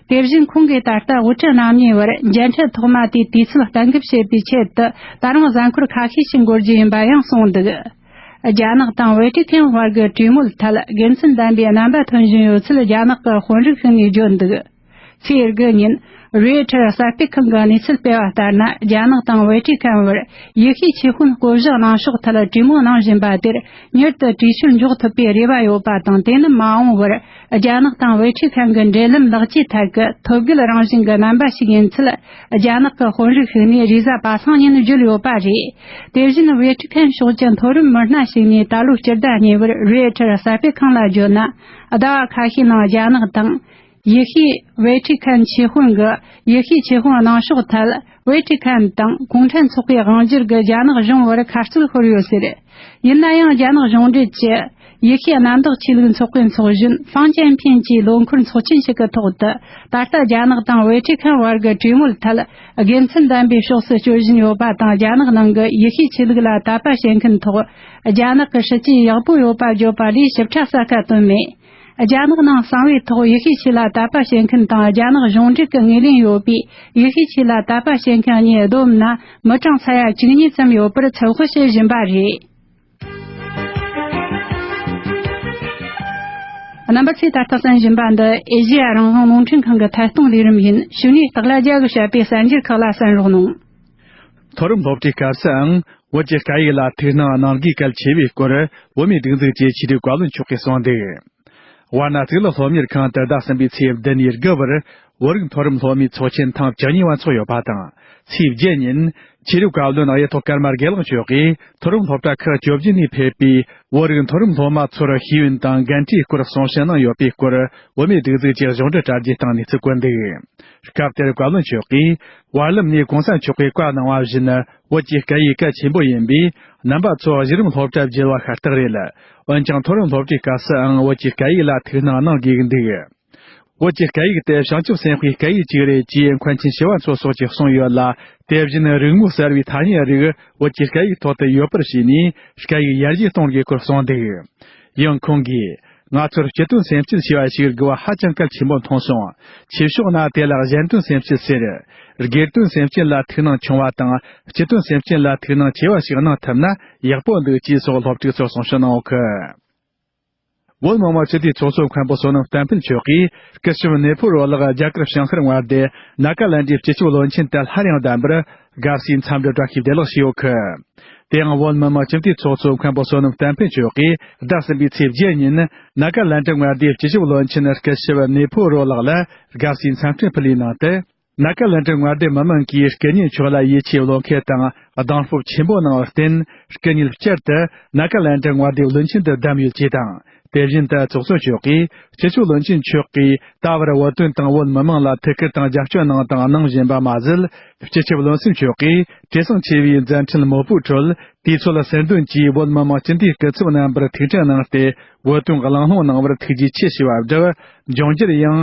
དེ་བཞིན་ཁོང་གིས་ད་ལྟ་དབུ་ཁྲིད་རྣམ་གཉིས་བར་མཇལ་འཕྲད་ཐོག་མ་དེའི་དུས་ཚོད་གཏན་འཁེལ་བྱེད་པའི་ཆེད་དུ་ད་རུང་གཟའ་འཁོར་ཁ་ཤས་ཤིག་འགོར་རྒྱུ་ཡིན་པ་ཡང་གསུངས་འདུག་རྒྱ་ནག་དང་ཝེ་ཏི་ཁན་བར་གྱི་གྲོས་མོལ་ཐད་དགེ་མཚན་ལྡན་པའི་རྣམ་པ་ཐོན་བཞིན་ཡོད་ཚུལ་རྒྱ་ནག་གི་དཔོན་རིགས་ཤིག་ནས་བརྗོད་འདུག་ཚེས་དགུ་ཉིན་རོའི་ཊར་གསར་སྤེལ་ཁང་གི་གནས་ཚུལ་སྤེལ་བ་ལྟར་ན། རྒྱ་ནག་དང་ཝེ་ཊི་ཁན་བར་ཡེ་ཤུའི་ཆོས་དཔོན་བསྐོ་གཞག་གནང་ཕྱོགས་ཐད་གྲོས་མོལ་གནང་བཞིན་པ་དེར་མྱུར་དུ་གྲོས་ཆོད་འཇོག་ཐུབ་པའི་རེ་བ་ཡོད་པ་དང་། དེ་ནི་མ་འོངས་པར་རྒྱ་ནག་དང་ཝེ་ཊི་ཁན་གྱི་འབྲེལ་ལམ་ལེགས་བཅོས་ཐད་ཀྱི་ཐོད་བརྒལ་རང་བཞིན་གྱི་རྣམ་པ་ཞིག་ཡིན་ཚུལ། རྒྱ་ནག་གི་དཔོན་རིགས་ཤིག་ནས་རེས་གཟའ་པ་སངས་ཉིན་བརྗོད་ཡོད་པ་རེད། དེ་བཞིན་ཝེ་ཊི་ཁན་ཕྱོགས་ཀྱི་མཐོ་རིམ་མི་སྣ་ཞིག་ནས་ད་ལོའི་སྤྱི་ཟླ་གཉིས་པར་རོའི་ཊར་གསར་སྤེལ་ཁང་ལ་བརྗོད་ན། ཟླ་བ་ཁ་ཤས་ནང་རྒྱ་ནག་དང་། ཡེ་ཤུའི་ཝེ་ཊི་ཁན་ཆོས་དཔོན་གྱིས་ཡེ་ཤུའི་ཆོས་དཔོན་གནང་ཕྱོགས་ཐད། ཝེ་ཊི་ཁན་དང་གུང་ཁྲན་ཚོགས་པའི་དབང་སྒྱུར་གྱི་རྒྱ་ནག་གཞུང་བར་ཁ་རྩོད་ཤོར་ཡོད་ཟེར། ཡིན་ན་ཡང་རྒྱ་ནག་གཞུང་འབྲེལ་གྱིས་ཡེ་ཤུའི་གནམ་བདག་ཆོས་ལུགས་ཚོགས་པའི་ཚོགས་གཞོན་ཧྥང་ཅན་ཕིན་གྱིས་ལོ་འཁོར་ཚོགས་ཆེན་ཞིག་གི་ཐོག་ཏུ། ད་ལྟ་རྒྱ་ནག་དང་ཝེ་ཊི་ཁན་བར་གྱི་གྲོས་མོལ་ཐད་དགེ་མཚན་ལྡན་པའི་ཕྱོགས་སུ་སྐྱོད་བཞིན་ཡོད་པ་དང་། རྒྱ་ནག་ནང་གི་ཡེ་ཤུའི་ཆོས་ལུགས་ལ་དད་པ་བྱེད་མཁན་ཐོག་རྒྱ་ནག་གི་སྲིད་ཇུས་ཡག་པོ་ཡོད་པ་བརྗོད་པ་ལས་ཞིབ་ཕྲ་གསལ་ཁ་བཏོན་མེད། རྒྱ་ནག་ནང་གསང་བའི་ཐོག་ཡེ་ཤུའི་ཆོས་ལ་དད་པ་བྱེད་མཁན་དང་རྒྱ་ནག་གཞུང་འབྲེལ་གྱི་ངོས་ལེན་ཡོད་པའི་ཡེ་ཤུའི་ཆོས་ལ་དད་པ་བྱེད་མཁན་གཉིས་བསྡོམས་ན་མི་གྲངས་ས་ཡ་བཅུ་གཉིས་ཙམ་ཡོད་པར་ཚོད་དཔག་བྱེད་བཞིན་པ་རེད། རྣམ་པ་ཚོས་ད་ལྟ་གསན་བཞིན་པ་འདི་ཨེ་ཤེ་ཡ་རང་དབང་རླུང་འཕྲིན་ཁང་གི་ཐད་གཏོང་ལས་རིམ་ཡིན། གཞུག་ནས་སྟག་ལྷ་རྒྱལ་གྱིས་བཤད་པའི་གསར་འགྱུར་ཁག་ལ་གསན་རོགས་གནང་། མཐོ་རིམ་སློབ་གྲྭའི་སྐབས་སུའང་བོད་ཀྱི་སྐད་ཡིག་ལ་ཐུགས་སྣང་གནང་དགོས་གལ་ཆེ་བའི་སྐོར་བོད་མིའི་སྒྲིག་འཛུགས་ཀྱི་ཆེས་མཐོའི་བཀའ་བློན་མཆོག་གིས་གསུངས་འདུག་དབར་ན་གཙུག་ལག་སློབ་གཉེར་ཁང་དུ་ཟླ་གསུམ་པའི་ཚེས་བདུན་ནས་དགུ་བར་བོད་རིགས་མཐོ་རིམ་སློབ་མའི་ཚོགས་ཆེན་ཐེངས་བཅུ་གཉིས་པ་འཚོགས་ཡོད་པ་དང་། ཚེས་བརྒྱད་ཉིན་ཆེས་མཐོའི་བཀའ་བློན་གཡུ་ཐོག་ཀརྨ་དགེ་ལེགས་མཆོག་གིས་མཐོ་རིམ་སློབ་གྲྭ་ཁག་བཅོ་བརྒྱད་ནས་ཕེབས་པའི་བོད་རིགས་མཐོ་རིམ་སློབ་མ་ཚོར་ཤེས་ཡོན་དང་འགན་འཁྲིའི་སྐོར་གསུང་བཤད་གནང་ཡོད་པའི་སྐོར་བོད་མིའི་སྒྲིག་འཛུགས་ཀྱི་གཞུང་འབྲེལ་དྲ་རྒྱའི་སྟེང་ནས་གནས་ཚུལ་བཀོད་འདུག་སྐབས་དེར་བཀའ་བློན་མཆོག་གིས་བར་ལམ་ནས་གོང་ས་མཆོག་གིས་བཀའ་གནང་བ་བཞིན། བོད་ཀྱི་སྐད་ཡིག་གལ་ཆེན་པོ་ཡིན་པས། རྣམ་པ་ཚོ་གཞི་རིམ་སློབ་གྲྭ་བརྒྱུད་པ་ཤ་སྟག་རེད། འོན་ཀྱང་མཐོ་རིམ་སློབ་གྲྭའི་སྐབས་སུའང་བོད་ཀྱི་སྐད་ཡིག་ལ་ཐུགས་སྣང་གནང་དགོས་ཀྱི་འདུག་བོད་ཀྱི་སྐད་ཡིག་དེ་བྱང་ཆུབ་སེམས་དཔའི་སྐད་ཡིག་ཅིག་རེད་ཅེས་མཁན་ཆེན་ཞི་བ་འཚོ་སོགས་ཀྱིས་གསུངས་ཡོད་ལ། དེ་བཞིན་རིག་མོས་གསར་བའི་ཐ་སྙད་རིགས་བོད་ཀྱི་སྐད་ཡིག་ཐོག་ཏུ་ཡོད་པར་བྱས་ནས་སྐད་ཡིག་ཡར་རྒྱས་གཏོང་དགོས་སྐོར་གསུངས་འདུག་ཡང་ཁོང་གིས། ང་ཚོར་སྤྱི་དོན་སེམས་བསྐྱེད་ཞེས་པ་ཞིག་དགོས་པ་ཧ་ཅང་གལ་ཆེན་པོ་མཐོང་སོང་། ཆོས་ཕྱོགས་ན་དེ་ལ་གཞན་དོན་སེམས་བསྐྱེད་ཟེར། སྒེར་དོན་སེམས་བསྐྱེད་ལ་ཐུགས་སྣང་ཆུང་བ་དང་། སྤྱི་དོན་སེམས་བསྐྱེད་ལ་ཐུགས་སྣང་ཆེ་བ་ཞིག་གནང་ཐུབ་ན་ཡག་པོ་འདུག་ཅེས་སོགས་སློབ་ཕྲུག་ཚོར་གསུང་བཤད་གནང་ཡོད་གི། བོད་མི་མང་སྤྱི་འཐུས་ཚོགས་གཙོ་མཁན་པོ་བསོད་ནམས་བསྟན་འཕེལ་མཆོག་གིས་སྐུ་ཞབས་ནེ་ཕོ་རོ་ལགས་རྒྱ་གར་བྱང་ཤར་མངའ་སྡེ་ནཱ་ཀ་ལན་ཌའི་སྤྱི་ཁྱབ་བློན་ཆེན་དུ་སླར་ཡང་བདམས་པར། དགའ་བསུའི་འཚམས་འདྲི་བཀྲ་ཤིས་བདེ་ལེགས་ཞུས་ཡོད་གི། དེ་ཡང་བོད་མི་མང་སྤྱི་འཐུས་ཚོགས་གཙོ་མཁན་པོ་བསོད་ནམས་བསྟན་འཕེལ་མཆོག་གིས་ཟླ་གསུམ་པའི་ཚེས་བརྒྱད་ཉིན་ནཱ་ཀ་ལན་ཌ་མངའ་སྡེའི་སྤྱི་ཁྱབ་བློན་ཆེན་སྐུ་ཞབས་ནེ་ཕོ་རོ་ལགས་ལ་དགའ་བསུའི་འཚམས་འཕྲིན་ཕུལ་བའི་ནང་དུ། ནཱ་ཀ་ལན་ཌ་མངའ་སྡེའི་མི་མང་གིས་སྐུ་ཉིད་མཆོག་ལ་ཡིད་ཆེས་བློ་འཁེལ་དང་གདེང་སྤོབས་ཆེན་པོ་གནང་བར་བརྟེན། སྐུ་ཉིད་བསྐྱར་དུ་ནཱ་ཀ་ལན་ཌ་མངའ་སྡེའི་བློན་ཆེན་དུ་བདམས་ཡོད་ཅེས་དང་། དེ་བཞིན་དུ་ཚོགས་གཙོ་མཆོག་གིས་སྤྱི་ཁྱབ་བློན་ཆེན་མཆོག་གིས་ད་བར་བོད་དོན་དང་བོད་མི་མང་ལ་ཐུགས་ཁུར་དང་རྒྱབ་སྐྱོར་གནང་དང་གནང་བཞིན་པ་མ་ཟད། སྤྱི་ཁྱབ་བློན་སེང་མཆོག་གིས་བྲེལ་ཟིང་ཆེ་བའི་མཛད་འཕྲིན་མོད་པོའི་ཁྲོད་དུས་ཚོད་ཟུར་འདོན་གྱིས་བོད་མི་མང་སྤྱི་འཐུས་སྐུ་ཚབ་རྣམ་པར་ཐུགས་ཁྲལ་གནང་སྟེ། བོད་དོན་གླེང་སློང་གནང་བར་ཐུགས་རྗེ་ཆེ་ཞུ་བ་བསྒྲུབས། འབྱུང་འགྱུར་ཡང་།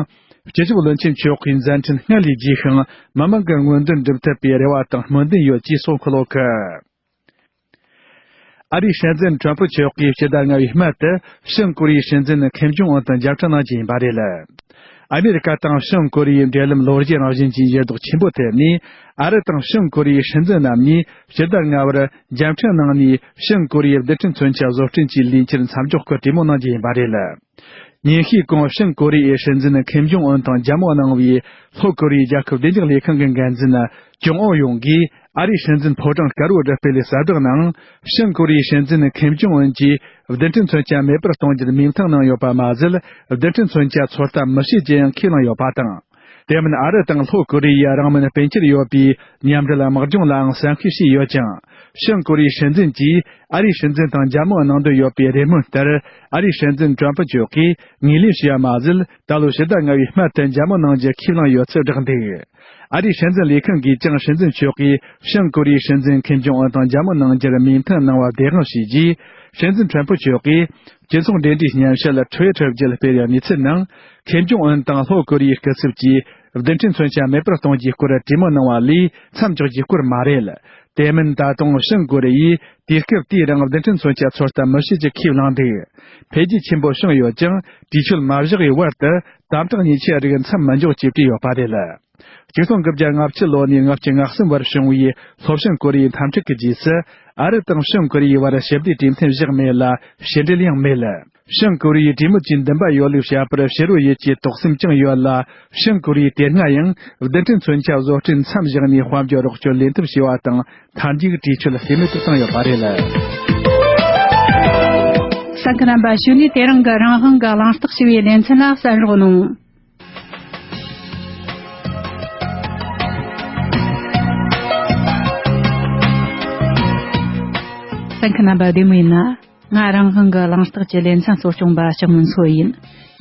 སྤྱི་ཁྱབ་བློན་ཆེན་མཆོག་གི་མཛད་འཕྲིན་སྔར་ལས་རྒྱས་ཤིང་། མི་མང་གི་མངོན་འདོད་འགྲུབ་ཐུབ་པའི་རེ་བ་དང་སྨོན་འདུན་ཡོད་ཅེས་གསུངས་འཁོད་ཡོད་གི། ཨ་རིའི་སྲིད་འཛིན་ཁྲོམ་ཕུ་མཆོག་གིས་ཕྱི་ཟླ་ལྔ་པའི་སྨད་དུ་བྱང་ཀོ་རི་ཡའི་སྲིད་འཛིན་ཁིམ་ཇོང་ཨུན་དང་མཇལ་འཕྲད་གནང་རྒྱུ་ཡིན་པ་རེད། ཨ་མེ་རི་ཀ་དང་བྱང་ཀོ་རི་ཡའི་འབྲེལ་ལམ་ལོ་རྒྱུས་རང་བཞིན་གྱི་འགྱུར་ལྡོག་ཆེན་པོ་ཐེབས་ནས། ཨ་རི་དང་བྱང་ཀོ་རི་ཡའི་སྲིད་འཛིན་རྣམ་གཉིས་ཕྱི་ཟླ་ལྔ་པར་མཇལ་འཕྲད་གནང་ནས། བྱང་ཀོ་རི་ཡའི་རྡུལ་ཕྲན་མཚོན་ཆ་བཟོ་སྐྲུན་གྱི་ལས་འཆར་མཚམས་འཇོག་གི་གྲོས་མོལ་གནང་རྒྱུ་ཡིན་པ་རེད། ཉིན་ཤས་གོང་བྱང་ཀོ་རི་ཡའི་སྲིད་འཛིན་ཁིམ་ཇོང་ཨུན་དང་མཇལ་མོལ་གནང་བའི་ལྷོ་ཀོ་རི་ཡའི་རྒྱལ་ཁབ་བདེ་འཇགས་ལས་ཁང་གི་འགན་འཛིན་ཅུང་ཨོ་ཡོང་གིས། ཨ་རིའི་སྲིད་འཛིན་ཕོ་བྲང་དཀར་པོར་སྤེལ་བའི་གསལ་བསྒྲགས་ནང་། བྱང་ཀོ་རི་ཡའི་སྲིད་འཛིན་ཁིམ་ཇོང་ཨུན་གྱིས་རྡུལ་ཕྲན་མཚོན་ཆ་མེད་པར་གཏོང་རྒྱུར་མོས་མཐུན་གནང་ཡོད་པ་མ་ཟད། རྡུལ་ཕྲན་མཚོན་ཆ་ཚོད་ལྟ་མི་བྱེད་རྒྱུ་ཡང་ཁས་བླངས་ཡོད་པ་དང་། དེ་མིན་ཨ་རི་དང་ལྷོ་ཀོ་རི་ཡའི་རང་མོས་སྤེལ་འཁྱེར་ཡོད་པའི་མཉམ་འབྲེལ་དམག་སྦྱོང་ལའང་བསམ་ཤེས་བྱས་ཡོད་ཅིང་། བྱང་ཀོ་རི་ཡའི་སྲིད་འཛིན་གྱིས་ཨ་རིའི་སྲིད་འཛིན་དང་མཇལ་མོལ་གནང་འདོད་ཡོད་པའི་རེ་སྨོན་ལྟར། ཨ་རིའི་སྲིད་འཛིན་ཀྲམ་ཕུ་མཆོག་གིས་ངོས་ལེན་བྱས་པ་མ་ཟད། ད་ལོའི་ཕྱི་ཟླ་ལྔ་པའི་སྨད་དུ་མཇལ་མོལ་གནང་རྒྱུ་ཁས་བླངས་ཡོད་ཚུལ་བསྒྲགས་འདུག་ཨ་རིའི་སྲིད་འཛིན་ལས་ཁང་གིས་ཀྱང་སྲིད་འཛིན་མཆོག་གིས་བྱང་ཀོ་རི་ཡའི་སྲིད་འཛིན་ཁིམ་ཇོང་ཨུན་དང་མཇལ་མོལ་གནང་རྒྱུར་མོས་མཐུན་གནང་བ་བདེན་དཔང་བྱས་རྗེས། སྲིད་འཛིན་ཁྲོམ་ཕུ་མཆོག་གིས་སྤྱི་ཚོགས་འབྲེལ་མཐུད་སྙན་ཞུ་ལ་ཁྲུ་ཝི་ཊར་བརྒྱུད་སྤེལ་བའི་གནས་ཚུལ་ནང་། ཁིམ་ཇོང་ཨུན་དང་ལྷོ་ཀོ་རི་ཡའི་སྐུ་ཚབ་ཀྱིས་རྡུལ་ཕྲན་མཚོན་ཆ་མེད་པར་གཏོང་རྒྱུའི་སྐོར་གྲོས་མོལ་གནང་བ་ལས་མཚམས་འཇོག་རྒྱུའི་སྐོར་མ་རེད། དེ་མིན་ད་དུང་བྱང་ཀོ་རི་ཡས་དུས་སྐབས་དེའི་རིང་རྡུལ་ཕྲན་མཚོན་ཆ་ཚོད་ལྟ་མི་བྱེད་རྒྱུ་ཁས་བླངས་འདུག་འཕེལ་རྒྱས་ཆེན་པོ་བྱུང་ཡོད་ཀྱང་། གྲོས་ཆོད་མ་བཞག་པའི་བར་དུ་དམ་དྲག་ཉེས་ཆད་རིགས་མཚམས་མི་འཇོག་ཅེས་བྲིས་ཡོད་པ་རེད། ཆིག་སྟོང་དགུ་བརྒྱ་ལྔ་བཅུ་ལོ་ནས་ལྔ་བཅུ་ང་གསུམ་བར་བྱུང་བའི་ལྷོ་བྱང་ཀོ་རི་ཡའི་འཐབ་འཁྲུག་གི་རྗེས་སུ། ཨ་རི་དང་བྱང་ཀོ་རི་ཡའི་བར་ཞི་བདེའི་གྲོས་མཐུན་བཞག་མེད་ལ། ཕྱི་འབྲེལ་ཡང་མེད། བྱང་ཀོ་རི་ཡའི་གྲོས་མོལ་གྱི་འདུན་པ་ཡོད་ལུགས་བཤད་པར་ཕྱི་རོལ་ཡུལ་གྱི་དོགས་སེམས་ཀྱང་ཡོད་ལ། བྱང་ཀོ་རི་ཡས་དེ་སྔ་ཡང་རྡུལ་ཕྲན་མཚོན་ཆ་བཟོ་སྐྲུན་མཚམས་བཞག་ནས་དཔལ་འབྱོར་རོགས་སྐྱོར་ལེན་ཐབས་བྱས་པ་དང་མཐའ་མཇུག་གྲོས་ཆོད་ལ་ལྟོས་མེད་དུ་བཏང་ཡོད་པ་རེད། གསན་མཁན་རྣམ་པ། གཞུག་ནས་དེ་རིང་གི་རང་དབང་གི་གླེང་སྟེགས་ཞེས་པའི་ལེ་ཚན་ལ་གསན་རོགས་གནང་། གསན་མཁན་རྣམ་པ་བདེ་མོ་ཡིན་ན། ང་རང་དབང་གི་གླེང་སྟེགས་ཀྱི་ལེ་ཚན་གཙོ་སྐྱོང་པ་ལྕགས་མོ་མཚོ་ཡིན།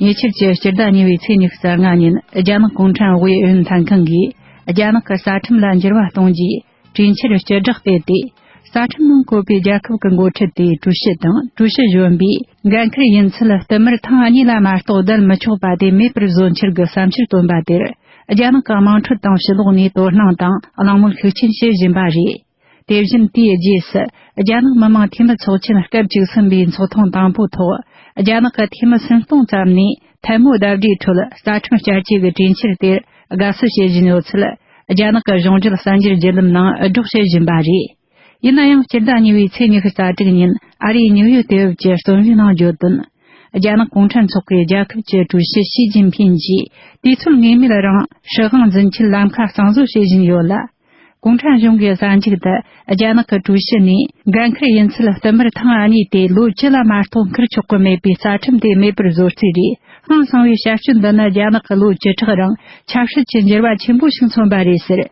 ཉེ་ཆར་གྱི་སྤྱི་ཟླ་གཉིས་པའི་ཚེས་ཉི་ཤུ་རྩ་ལྔ་ཉིན་རྒྱ་ནག་གུང་ཁྲན་དབུས་ཨུ་ཡོན་ལྷན་ཁང་གིས་རྒྱ་ནག་གི་རྩ་ཁྲིམས་ལ་འགྱུར་བ་གཏོང་རྒྱུའི་གྲོས་འཆར་སྤྱི་བསྒྲགས་སྤེལ་ཏེ། རྩ་ཁྲིམས་ནང་བཀོད་པའི་རྒྱལ་ཁབ་ཀྱི་འགོ་ཁྲིད་དེ་ཀྲུའུ་ཞི་དང་ཀྲུའུ་ཞི་གཞོན་པས་འགན་འཁུར་ཡིན་ཚུལ་བསྟུད་མར་ཐེངས་གཉིས་ལ་མ་གཏོགས་བསྡད་མི་ཆོག་པ་དེ་མེད་པར་བཟོ་འཆར་གྱི་བསམ་འཆར་བཏོན་པ་དེར། རྒྱ་ནག་གི་དམངས་ཁྲོད་དང་ཕྱི་ལོགས་ནས་དོ་སྣང་དང་གླེང་མོལ་ཤུགས་ཆེན་བྱེད་བཞིན་པ་རེད། དེ་བཞིན་དེའི་རྗེས་སུ། རྒྱ་ནག་མི་དམངས་འཐུས་མི་ཚོགས་ཆེན་སྐབས་བཅུ་གསུམ་པའི་ཚོགས་ཐེངས་དང་པོའི་ཐོག་རྒྱ་ནག་གི་འཐུས་མི་སུམ་སྟོང་ཙམ་ནས་ཐལ་མོ་བརྡ་སྦྲེལ་ཁྲོད་རྩ་ཁྲིམས་བསྐྱར་བཅོས་ཀྱི་གྲོས་འཆར་དེར་དགའ་བསུ་བྱེད་བཞིན་ཡོད་ཚུལ། རྒྱ་ནག་གི་གཞུང་འབྲེལ་གསར་འགྱུར་བརྒྱུད་ལམ་ནང་སྒྲོག་བྱེད་བཞིན་པ་རེད། ཡིན་ན་ཡང་སྤྱི་ཟླ་གཉིས་པའི་ཚེས་ཉི་ཤུ་རྩ་དྲུག་ཉིན་ཨ་རིའི་ནིའུ་ཡོག་དུས་བབ་ཀྱི་རྩོམ་ཡིག་ནང་བརྗོད་དོན། རྒྱ་ནག་གུང་ཁྲན་ཚོགས་པའི་རྒྱལ་ཁབ་ཀྱི་ཀྲུའུ་ཞི་ཞི་ཅིན་ཕིན་གྱིས་དུས་ཚོད་ངེས་མེད་རིང་སྲིད་དབང་འཛིན་ཆེད་ལམ་ཁ་གཙང་བཟོ་བྱེད་བཞིན་ཡོད་ལ། གུང་ཁྲན་གཞུང་གི་གསར་འཇུག་ཏུ་རྒྱ་ནག་གི་ཀྲུའུ་ཞི་ནས་འགན་འཁུར་ཡིན་ཚུལ་བསྟུད་མར་ཐེངས་གཉིས་ཏེ་ལོ་བཅུ་ལ་མ་གཏོགས་འཁུར་ཆོག་གི་མེད་པའི་རྩ་ཁྲིམས་དེ་མེད་པར་བཟོ་རྩིས་རེད། ཧང་སང་བའི་བྱ་སྤྱོད་འདི་ནི་རྒྱ་ནག་གི་ལོ་བཅུ་ཕྲག་རིང་ཆབ་སྲིད་ཀྱི་འགྱུར་བ་ཆེན་པོ་ཞིག་མཚོན་པ་རེད་ཟེར།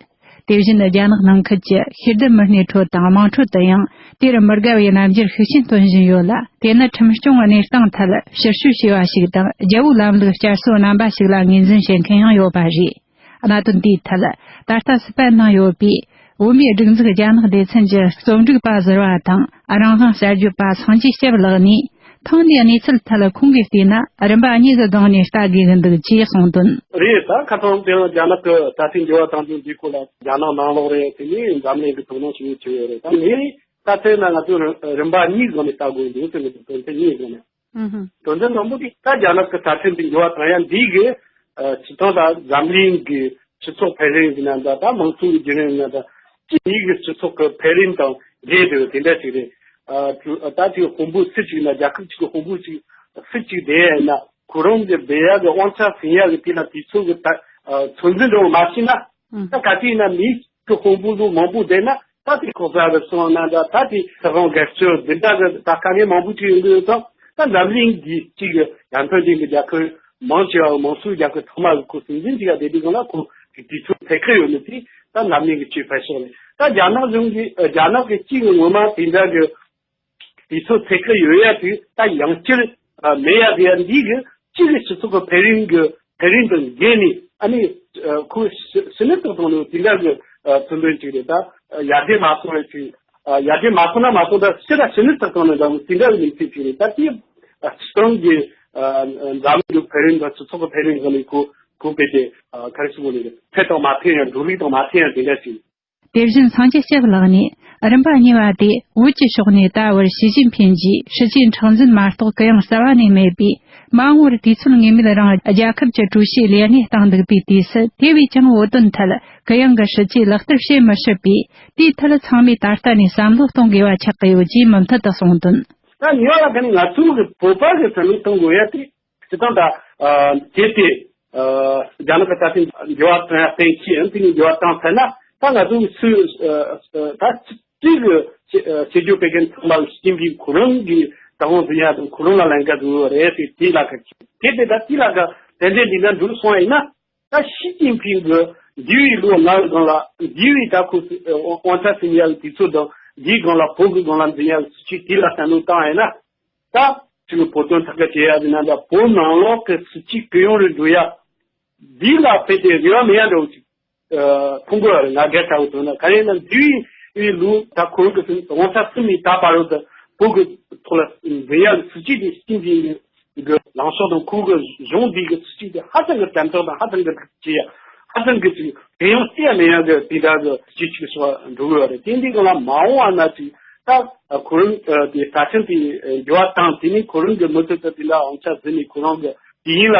དེ་བཞིན་རྒྱ་ནག་ནང་ཁུལ་གྱི་ཤེས་ལྡན་མི་སྣའི་ཁྲོད་དང་དམངས་ཁྲོད་དུ་ཡང་དེར་མི་དགའ་བའི་རྣམ་འགྱུར་ཤུགས་ཆེན་སྟོན་བཞིན་ཡོད་ལ། དེ་ནི་ཁྲིམས་སྐྱོང་གནས་སྟངས་ཐད་ཕྱིར་བཤོལ་བྱས་པ་ཞིག་དང་རྒྱལ་པོའི་ལམ་ལུགས་བསྐྱར་གསོ་རྣམ་པ་ཞིག་ལ་ངོས་འཛིན་བྱེད་མཁན་ཡང་ཡོད་པ་རེད། གནད་དོན་དེའི་ཐད་ད་ལྟ་སི་པན་ནང་ཡོད་པའི་བོད་མིའི་སྒྲིག་འཛུགས་རྒྱ་ནག་སྡེ་ཚན་གྱི་རྩོམ་སྒྲིག་པ་ཟུར་པ་དང་རང་དབང་གསར་བརྗེ་བ་སངས་རྒྱས་སྐྱབས་ལགས་ནས། ཐེངས་འདིའི་གནས་ཚུལ་ཐད་ཁོང་གིས་བལྟས་ན་རིམ་པ་གཉིས་ཀྱི་སྒང་ནས་ལྟ་དགོས་ཀྱི་འདུག་ཅེས་གསུངས་དོན། རེད། ད་ཁ་སང་དེ་རིང་རྒྱ་ནག་གི་རྩ་ཁྲིམས་འགྱུར་བ་བཏང་རྒྱུ་འདིའི་སྐོར་ལ་རྒྱ་ནག་ནང་ལོགས་རེད། དེ་ནས་འཛམ་གླིང་གི་དོ་སྣང་ཞིག་བྱས་ཡོད་རེད། ད་ངས་ད་དེ་ན་ང་ཚོས་རིམ་པ་གཉིས་སྒང་ནས་ལྟ་དགོས་འདུག་ཟེར་ནས་དོན་ཚན་གཉིས་སྒང་ནས། ཨུ་ཧུ། དོན་ཚན་དང་པོ་དེ་ད་རྒྱ་ནག་གི་རྩ་ཁྲིམས་དེ་འགྱུར་བ་བཏང་ཡ་འདི་གི་ཨ་སྤྱི་བཏང་ད་འཛམ་གླིང་གི་སྤྱི་ཚོགས་འཕེལ་རིམ་ཡིན་ན་འདྲ། ད་མང་གཙོའི་བརྒྱུད་རིམ་ཡིན་ན་འདྲ། གཅིག་མིའི་གི་སྤྱི་ཚོགས་ཀྱི་འཕེལ་རིམ་དང་འབྲེལ་འདུག་དེ་འདྲ་ཞིག་རེད། ཨ་ད་དེ་དཔོན་པོ་སུ་གཅིག་ན་རྒྱལ་ཁབ་གཅིག་གི་དཔོན་པོ་གཅིག་སུ་གཅིག་བསྡད་ཡ་ཡིན་ན་ཁོ་རང་གི་བསྡད་ཡ་གི་དབང་ཆ་ཟིན་ཡ་གི་དེ་ལ་དུས་ཚོད་གི་ད་ཨ་ཚོད་འཛིན་འདྲ་བོ་མ་བྱས་ན། ཨང་། ད་ག་དུས་ཡིན་ན་མིའི་གི་དཔོན་པོ་ལོ་མང་པོ་བསྡད་ན་ད་དེ་ལྐོག་ཟ་རུ་སོང་ན་འདྲ། ད་དེ་སྲིད་དབང་སྒེར་གཅོད་འདི་འདྲ་གི་ད་དཀའ་ངལ་མང་པོ་ཅིག་ཡོང་གི་ཡོད་ཙང་། ད་འཛམ་གླིང་འདི་གཅིག་གི་ཡར་ཐོན་ཅན་གྱི་རྒྱལ་ཁབ་མང་ཆེ་བ་མང་གཙོའི་རྒྱལ་ཁབ་ཚང་མ་གི་ཁོ་སྲིད་འཛིན་ཅིག་ལ་བསྡད་དུས་སྒང་ལ་ཁོ་གི་དུས་ཚོད་ཐད་ཀར་ཡོད་ནི་དེ་ད་འཛམ་གླིང་གི་སྤྱིའི་འཕེལ་ཕྱོགས་རེད། ད་རྒྱ་ནག་གཞུང་གི་རྒྱ་ནག་གི་གཅིག་གི་ངོ་མ་དེ་འདྲ་གི་དུས་ཚོད་ཐད་ཀར་ཡོད་ཡ་དེ་ད་ཡང་བསྐྱར་མེད་ཡ་དེ་ཡ་འདི་གི་གཅིག་གི་སྤྱི་ཚོགས་ཀྱི་འཕེལ་རིམ་གྱི་འཕེལ་རིམ་དང་འགལ་ནས། ཨ་ནི་ཁོ་ཕྱི་ནས་ཏག་ཏག་ནས་དེ་འདྲ་གི་དོན་དོན་ཅིག་རེད། ད་ཡར་རྒྱས་མ་སོང་བའི་ཅིག་ཡར་རྒྱས་མ་སོང་ན་མ་སོང་། ད་ཕྱི་ལ་ཕྱི་ནས་ཏག་ཏག་ནས་འདྲ་བོ་དེ་འདྲ་གི་གནས་ཚུལ་ཅིག་རེད། ད་དེ་སྤྱི་བཏང་གི་འཛམ་གླིང་གི་འཕེལ་རིམ་དང་སྤྱི་ཚོགས་ཀྱི་འཕེལ་རིམ་གི་ནས་ཁོ་ཁོ་དཔེ་དེ་ག་རེ་ཞིག་གོ་ནས་ཕན་དང་མ་ཕན་ཡང་འགྲོ་ལུགས་དང་མ་ཕན་ཡང་དེ་འདྲ་ཅིག་དེ་བཞིན་སངས་རྒྱས་སྐྱབས་ལགས་ནས་རིམ་པ་གཉིས་པ་དེ་བོད་ཀྱི་ཕྱོགས་ནས་ད་བར་ཞི་ཅིན་ཕིན་གྱིས་སྲིད་ཇུས་མཁྲེགས་འཛིན་མ་གཏོགས་གུ་ཡངས་རྩ་བ་ནས་མེད་པས། མ་འོངས་པར་དུས་ཚོད་ངེས་མེད་རིང་རྒྱལ་ཁབ་ཀྱི་ཀྲུའུ་ཞིའི་ལས་གནས་སྟངས་འདུག་པའི་དུས་སུ། དེ་བས་ཀྱང་བོད་དོན་ཐད་གུ་ཡངས་ཀྱི་སྲིད་ཇུས་ལག་བསྟར་བྱེད་མི་སྲིད་པས། དེའི་ཐད་ཚང་མས་ད་ལྟ་ནས་བསམ་བློ་གཏོང་དགོས་པ་ཆགས་ཀྱི་ཡོད་ཅེས་མུ་མཐུད་དུ་གསུངས་དོན། ད་ཉེ་བ་ལ་ད་ནི་ང་ཚོ་གི་བོད་པ་གི་བསམ་བློ་གཏོང་དགོས་ཡ་དེ། སྤྱི་བཏང་ད་ཨ་དེ་དེ་ཨ་རྒྱ་ནག་གི་རྩ་ཁྲིམས་འགྱུར་བ་བཏང་ཡ་གཏན་འཁེལ་ཡང་དེ་ནས་འགྱུར་བ་བཏང་ཚར་ན། ད་ང་ཚོ་སུ་ཨ་ཨ་ད་སྤྱི་གི་བྱེད་སྤྱོད་སྤེལ་མཁན་ཚང་མ་ཞི་ཅིན་ཕིང་ཁོ་རང་གི་བདག་དབང་འཛིན་ཡ་དང་ཁོ་རང་ལ་ལན་འགའ་འགྲོ་གི་རེད་ཟེར། དེ་ལ་ཁ་དེ་དེ་ད་དེ་ལ་ཁ་ཏན་ཏན་འདི་འདྲ་འགྲོ་སོང་ཡིན་ན། ད་ཞི་ཅིན་ཕིང་གི་འདས་པའི་ལོ་ལྔ་གི་སྒང་ལ་འདས་པའི་ད་ཁོ་དབང་ཆ་ཟིན་ཡ་གི་དུས་ཚོད་དང་འདིའི་སྒང་ལ་བོད་ཀྱི་སྒང་ལ་འཛིན་ཡ་གི་སྲིད་བྱུས་དེ་ལ་བསམ་བློ་བཏང་ཡིན་ན། ད་ཅིག་བོད་དོན་ཐད་ཀར་བྱེད་ཡ་ཟེར་ན་འདྲ། བོད་ནང་ལོགས་ཀྱི་སྲིད་བྱུས་གུ་ཡངས་རུ་འགྲོ་ཡ་འདི་ལ་དཔེ་དེ་རེ་བ་མེད་ཡ་འདྲ་བོ་ཅིག་ཨ་མཐོང་གི་ཡོད་རེད། ང་སྒེར་ལྟ་བུ་དོན་ན། ག་རེ་ཡིན་ན་འདས་པའི་ལོ་ད་ཁོ་རང་གི་དབང་ཆ་ཟིན་ནས་ད་བར་དུ་བོད་ཀྱི་ཐོག་ལ་འཛིན་ཡ་གི་སྲིད་བྱུས་དེ་ཞི་ཅིན་ཕིང་གི་ལངས་ཕྱོགས་དང་ཁོ་གི་གཞུང་འདི་གི་སྲིད་བྱུས་དེ་ཧ་ཅང་གི་དམ་དྲག་དང་ཧ་ཅང་གི་བྱེད་ཡ་ཧ་ཅང་གི་ཅིག་གུ་ཡངས་བྱེད་ཡ་མེད་ཡ་གི་དེ་འདྲ་གི་སྲིད་བྱུས་ཅིག་སོགས་འགྲོ་གི་ཡོད་རེད། དེ་འདི་གང་ལ་མ་འོངས་པ་ན་ཅིག་ད་ཁོ་རང་དེ་རྩ་ཁྲིམས་དེ་འགྱུར་བ་བཏང་། དེ་ནས་ཁོ་རང་གི་མུ་མཐུད་དུ་དེ་འདྲ་དབང་ཆ་ཟིན་ནས་ཁོ་རང་གི་དུས་ཡུན་ལ་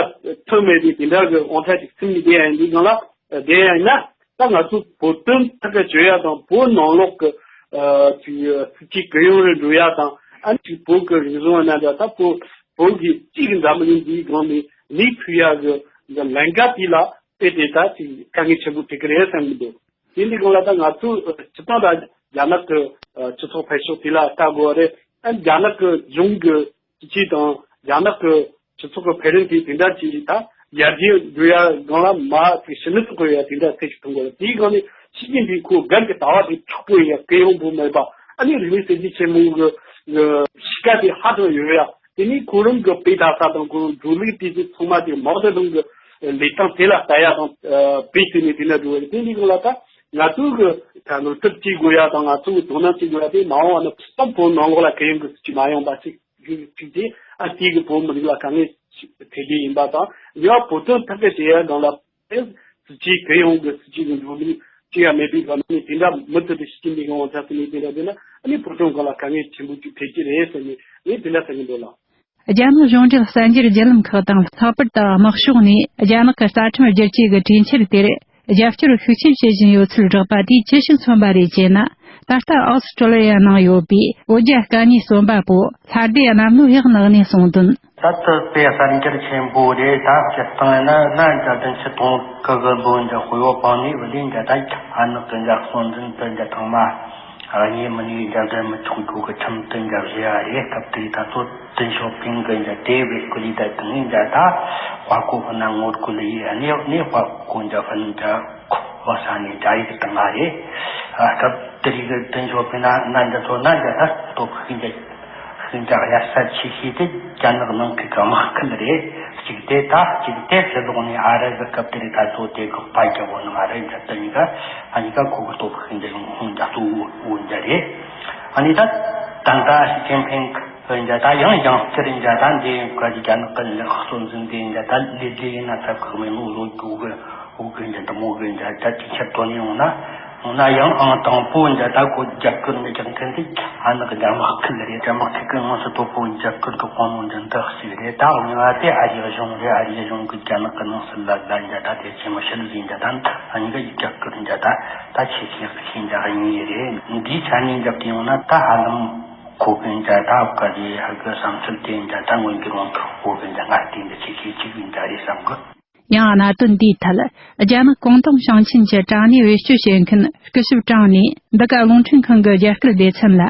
ཐུག་མེད་དེ་དེ་འདྲ་གི་དབང་ཆ་ཅིག་ཟིན་ནས་བསྡད་ཡ་ཡིན་དུས་གང་ལ་བསྡད་ཡ་ཡིན་ན། ད་ང་ཚོ་བོད་དོན་ཐག་གཅོད་ཡ་དང་བོད་ནང་ལོགས་ཀྱི་ཨ་ཅིག་སྲིད་བྱུས་གུ་ཡངས་རུ་འགྲོ་ཡ་དང་། ཨ་ནི་ཅིག་བོད་ཀྱི་རིག་གཞུང་ཡིན་ན་འདྲ། ད་བོད་ བོད་ཀྱི་གཅིག་གི་འཛམ་བུ་གླིང་འདིའི་སྒང་ནས་གནས་ཕུད་ཡག་གི་ལམ་ཁ་དེ་ལ་དཔེ་དེ་ད་ཅིག་དཀའ་ངལ་ཆེན་པོ་འཕྲད་ཀྱི་རེད་བསམ་གྱི་འདུག་དེ་འདི་སྒང་ལ་ད་ང་ཚོ་སྤྱི་བཏང་ད་རྒྱ་ནག་གི་སྤྱི་ཚོགས་འཕེལ་ཕྱོགས་དེ་ལ་ལྟ་དགོས་པ་རེད། ཨ་རྒྱ་ནག་གི་གཞུང་གི་སྲིད་ཇུས་དང་རྒྱ་ནག་གི་སྤྱི་ཚོགས་ཀྱི་འཕེལ་རིམ་དེ་དེ་འདྲ་ཅིག་ད་ཡར་རྒྱས་འགྲོ་ཡ་སྒང་ལ་མ་ཅིག་ཕྱི་ནུས་སུ་བཀོལ་ཡ་དེ་འདྲ་ཚད་ཅིག་མཐོང་དགོས་རེད། དེའི་སྒང་ནས་ཞི་ཅིན་ཕིང་ཁོ་སྒེར་གྱི་ལྟ་བ་དེ་མཁྲེགས་པོ་ཡ་གུ་ཡངས་པོ་མེད་པ། ཨ་ནི་རིག་གནས་གསར་བརྗེ་ཆེན་མོ་གི་གི་གཤིས་ཀ་དེ་ཧ་ཅང་ཡོད་ཡ། དེ་ནས་ཁོ་རང་གི་དཔེ་ལྟ་ས་དང་ཁོ་རང་འགྲོ་ལུགས་དེ་ཚོ་ཚང་མ་དེ་མའོ་ཙེ་ཏུང་གི་ལས་སྟངས་དེ་ལ་ལྟ་ཡ་དང་། ཨ་དཔེ་བལྟས་ནས་དེ་འདྲ་འགྲོ་བ་རེད། དེ་འདི་སྒང་ལ་ད་ང་ཚོ་གི་ད་ནོར་འཁྲུལ་བྱེད་དགོས་ཡ་དང་ང་ཚོ་གི་དོ་སྣང་བྱེད་དགོས་ཡ་དེ་མ་འོངས་པ་ན་ཕུགས་བསམ་བོད་ནང་ལོགས་ལ་གུ་ཡངས་གི་སྲིད་ཇུས་མ་ཡོང་པ་ཞིག་གཅིག་གཅིག་དེ་ཨ་དེ་གི་བོད་མི་རིགས་ལ་དཀའ་ངལ་ཞིག་འཕྲད་རྒྱུ་ཡིན་པ་དང་། གཉིས་པ་བོད་དོན་ཐག་གཅོད་བྱེད་ཡ་སྒང་ལ་ཨེ་སྲིད་ཇུས་གུ་ཡངས་གི་སྲིད་ཇུས་ཀྱི་འགྲོ་ལུགས་ཅི་ཡང་མེད་པའི་སྒང་ནས་དེ་འདྲ་མུ་མཐུད་དུ་ཞི་ཅིན་ཕིང་གི་དབང་ཆ་ཟིན་ནས་དེ་འདྲ་བྱས་ན་ཨ་ནི་བོད་དོན་སྒང་ལ་དཀའ་ངལ་ཆེན་པོ་ཅིག་འཕྲད་ཀྱི་རེད་ཟེར་ནས་ངས་དེ་འདྲ་ཟེར་གྱི་འདུག་ལགས། རྒྱ་ནག་གཞུང་འབྲེལ་གསར་འགྱུར་བརྒྱུད་ལམ་ཁག་དང་ལྷག་པར་དུ་དམག་ཕྱོགས་ནས་རྒྱ་ནག་གི་རྩ་ཁྲིམས་བསྒྱུར་བཅོས་ཀྱི་གྲོས་འཆར་དེར་རྒྱབ་སྐྱོར་ཤུགས་ཆེན་བྱེད་བཞིན་ཡོད་ཚུལ་བསྒྲགས་པ་དེས་ཅི་ཞིག་མཚོན་པ་རེད་ཅེ་ན། ད་ལྟ་ཨོ་སི་ཀྲོ་ལི་ཡ་ནང་ཡོད་པའི་བོད་རྒྱ་དཀའ་ཉེ་གསོན་པ་པོ་ལྷ་སྡེ་གནམ་ལོ་ཡག་ནག་ནས་གསུངས་དོན། ད་དུ་དཔེ་གསར་འགྱུར་ཆེན་པོ་རེད། ད་སྤྱིར་བཏང་ཡིན་ན་གནའ་རྒྱ་བདུན་ཅུ་དོན་དགུ་གི་ལོ་འདི་དཔེ་བོ་སྤང་ནས་བུ་ལས་འདི་ད་ཨ་ནག་གི་འདི་གསོན་འཛིན་དུ་འདི་ཐང་མ། ཨ་ནི་མི་ནི་རྒྱ་གར་མི་ཆོག་རྒྱུ་གི་ཁྲིམས་དེ་འཇགས་བཞེས་ཡ་རེད། སྐབས་དེ་ད་ཚོ་ཏེང་ཞའོ་ཕིང་གི་འཇགས་དེ་བས་སྐུ་ལི་ད་དང་འཇགས་ད་དཔའ་བོ་ཕུ་ན་ངོ་སྐུ་ལི་ཡི་ཨ་ནི་ནི་དཔའ་བོ་འཇགས་ཕུ་ན་འཇགས་ཁོ་ས་ནས་འཇགས་ཡིག་དང་ང་རེད། ཨ་སྐབས་དེ་རིགས་གི་ཏེང་ཞའོ་ཕིང་ན་ན་འཇགས་ཚོ་ན་འཇགས་ད་སྟོབས་ཤུགས་འཇགས། ཤིན་ཅང་གཡར་ས་ཆེ་ཤོས་དེ་རྒྱ་ནག་ནང་གི་དམག་ཁུལ་རེད། གཅིག་དེ་ད་གཅིག་དེ་ཕྱི་ལོགས་ནས་ཨ་རི་གི་སྐབས་དེར་ད་ཚོ་དེ་གི་དཔའ་རྒྱ་བོ་ནང་ཨ་རི་འཇགས་དུ་ཡིན་ག་ཨ་ནི་ག་ཁོ་གི་སྟོབས་ཤུགས་འདི་ཡོང་ཧོང་འཇགས་ཚོ་འོ་འཇགས་རེད། ཨ་ནི་ད་ད་ད་ཞི་ཅིན་ཕིང་གི་འཇགས་ད་ཡང་ཡང་བསྐྱར་འཇགས་ད་འདི་ཡིན་ག་རྒྱ་ནག་གི་ལག་གསོ་འཛིན་དེ་འཇགས་ད་ལས་ལས་ཡིན་ན་ཚབ་གི་མེད་ནོ་བཟོ་རྒྱུ་གི་འོ་གི་འཇགས་ད་མོ་གི་འཇགས་ད་དེ་ཆེད་དོ་ནས་ཡོང་ན། འོ་ན་ཡང་ཨང་དང་པོ་འཇགས་ད་ཁོ་རྒྱབ་སྐྱོར་མི་རྒྱག་མཁན་དེ་ཨ་ནག་རྒྱ་དམག་ཁུལ་རེད། རྒྱ་དམག་ཁུལ་གྱི་དངོས་སུ་དོ་པོ་རྒྱབ་སྐྱོར་གྱི་དཔུང་ལོ་འདི་འདི་ཞིག་རེད། ད་གཉིས་པ་དེ་ཨ་རིའི་གཞུང་རེད། ཨ་རིའི་གཞུང་གི་རྒྱ་ནག་གི་ནང་སྲིད་ལ་ལ་འཇགས་ད་དེ་ཆེན་མོ་ཤི་ལི་ཡིན་འཇགས་ད་ཨ་ནི་གི་རྒྱབ་སྐྱོར་འཇགས་ད་ད་ཆེ་ཤོས་ཤིག་འཇགས་གཉིས་རེད། འདིའི་ཆ་ནས་འཇགས་དེ་ཡོང་ན་ད་ཧ་ལམ་ཁོ་གི་འཇགས་ད་ཨབ་ག་རེ་ཧ་གི་བསམ་ཚུལ་དེ་འཇགས་ད་མངོན་གྱུར་ངང་གི་ཁོ་གི་འཇགས་ང་དེ་འདི་ཆེ་ཤོས་གཅིག་འཇགས་རེད་བསམ་གི། ཡང་གནད་དོན་འདིའི་ཐད། རྒྱ་ནག་ཀོང་ཏུང་ཞིང་ཆེན་གྱི་དྲ་གནས་བེད་སྤྱོད་བྱེད་མཁན་སྐུ་ཞབས་ཀྲང་ནས་འདི་ག་རླུང་འཕྲིན་ཁང་གི་རྒྱ་སྐད་སྡེ་ཚན་ལ།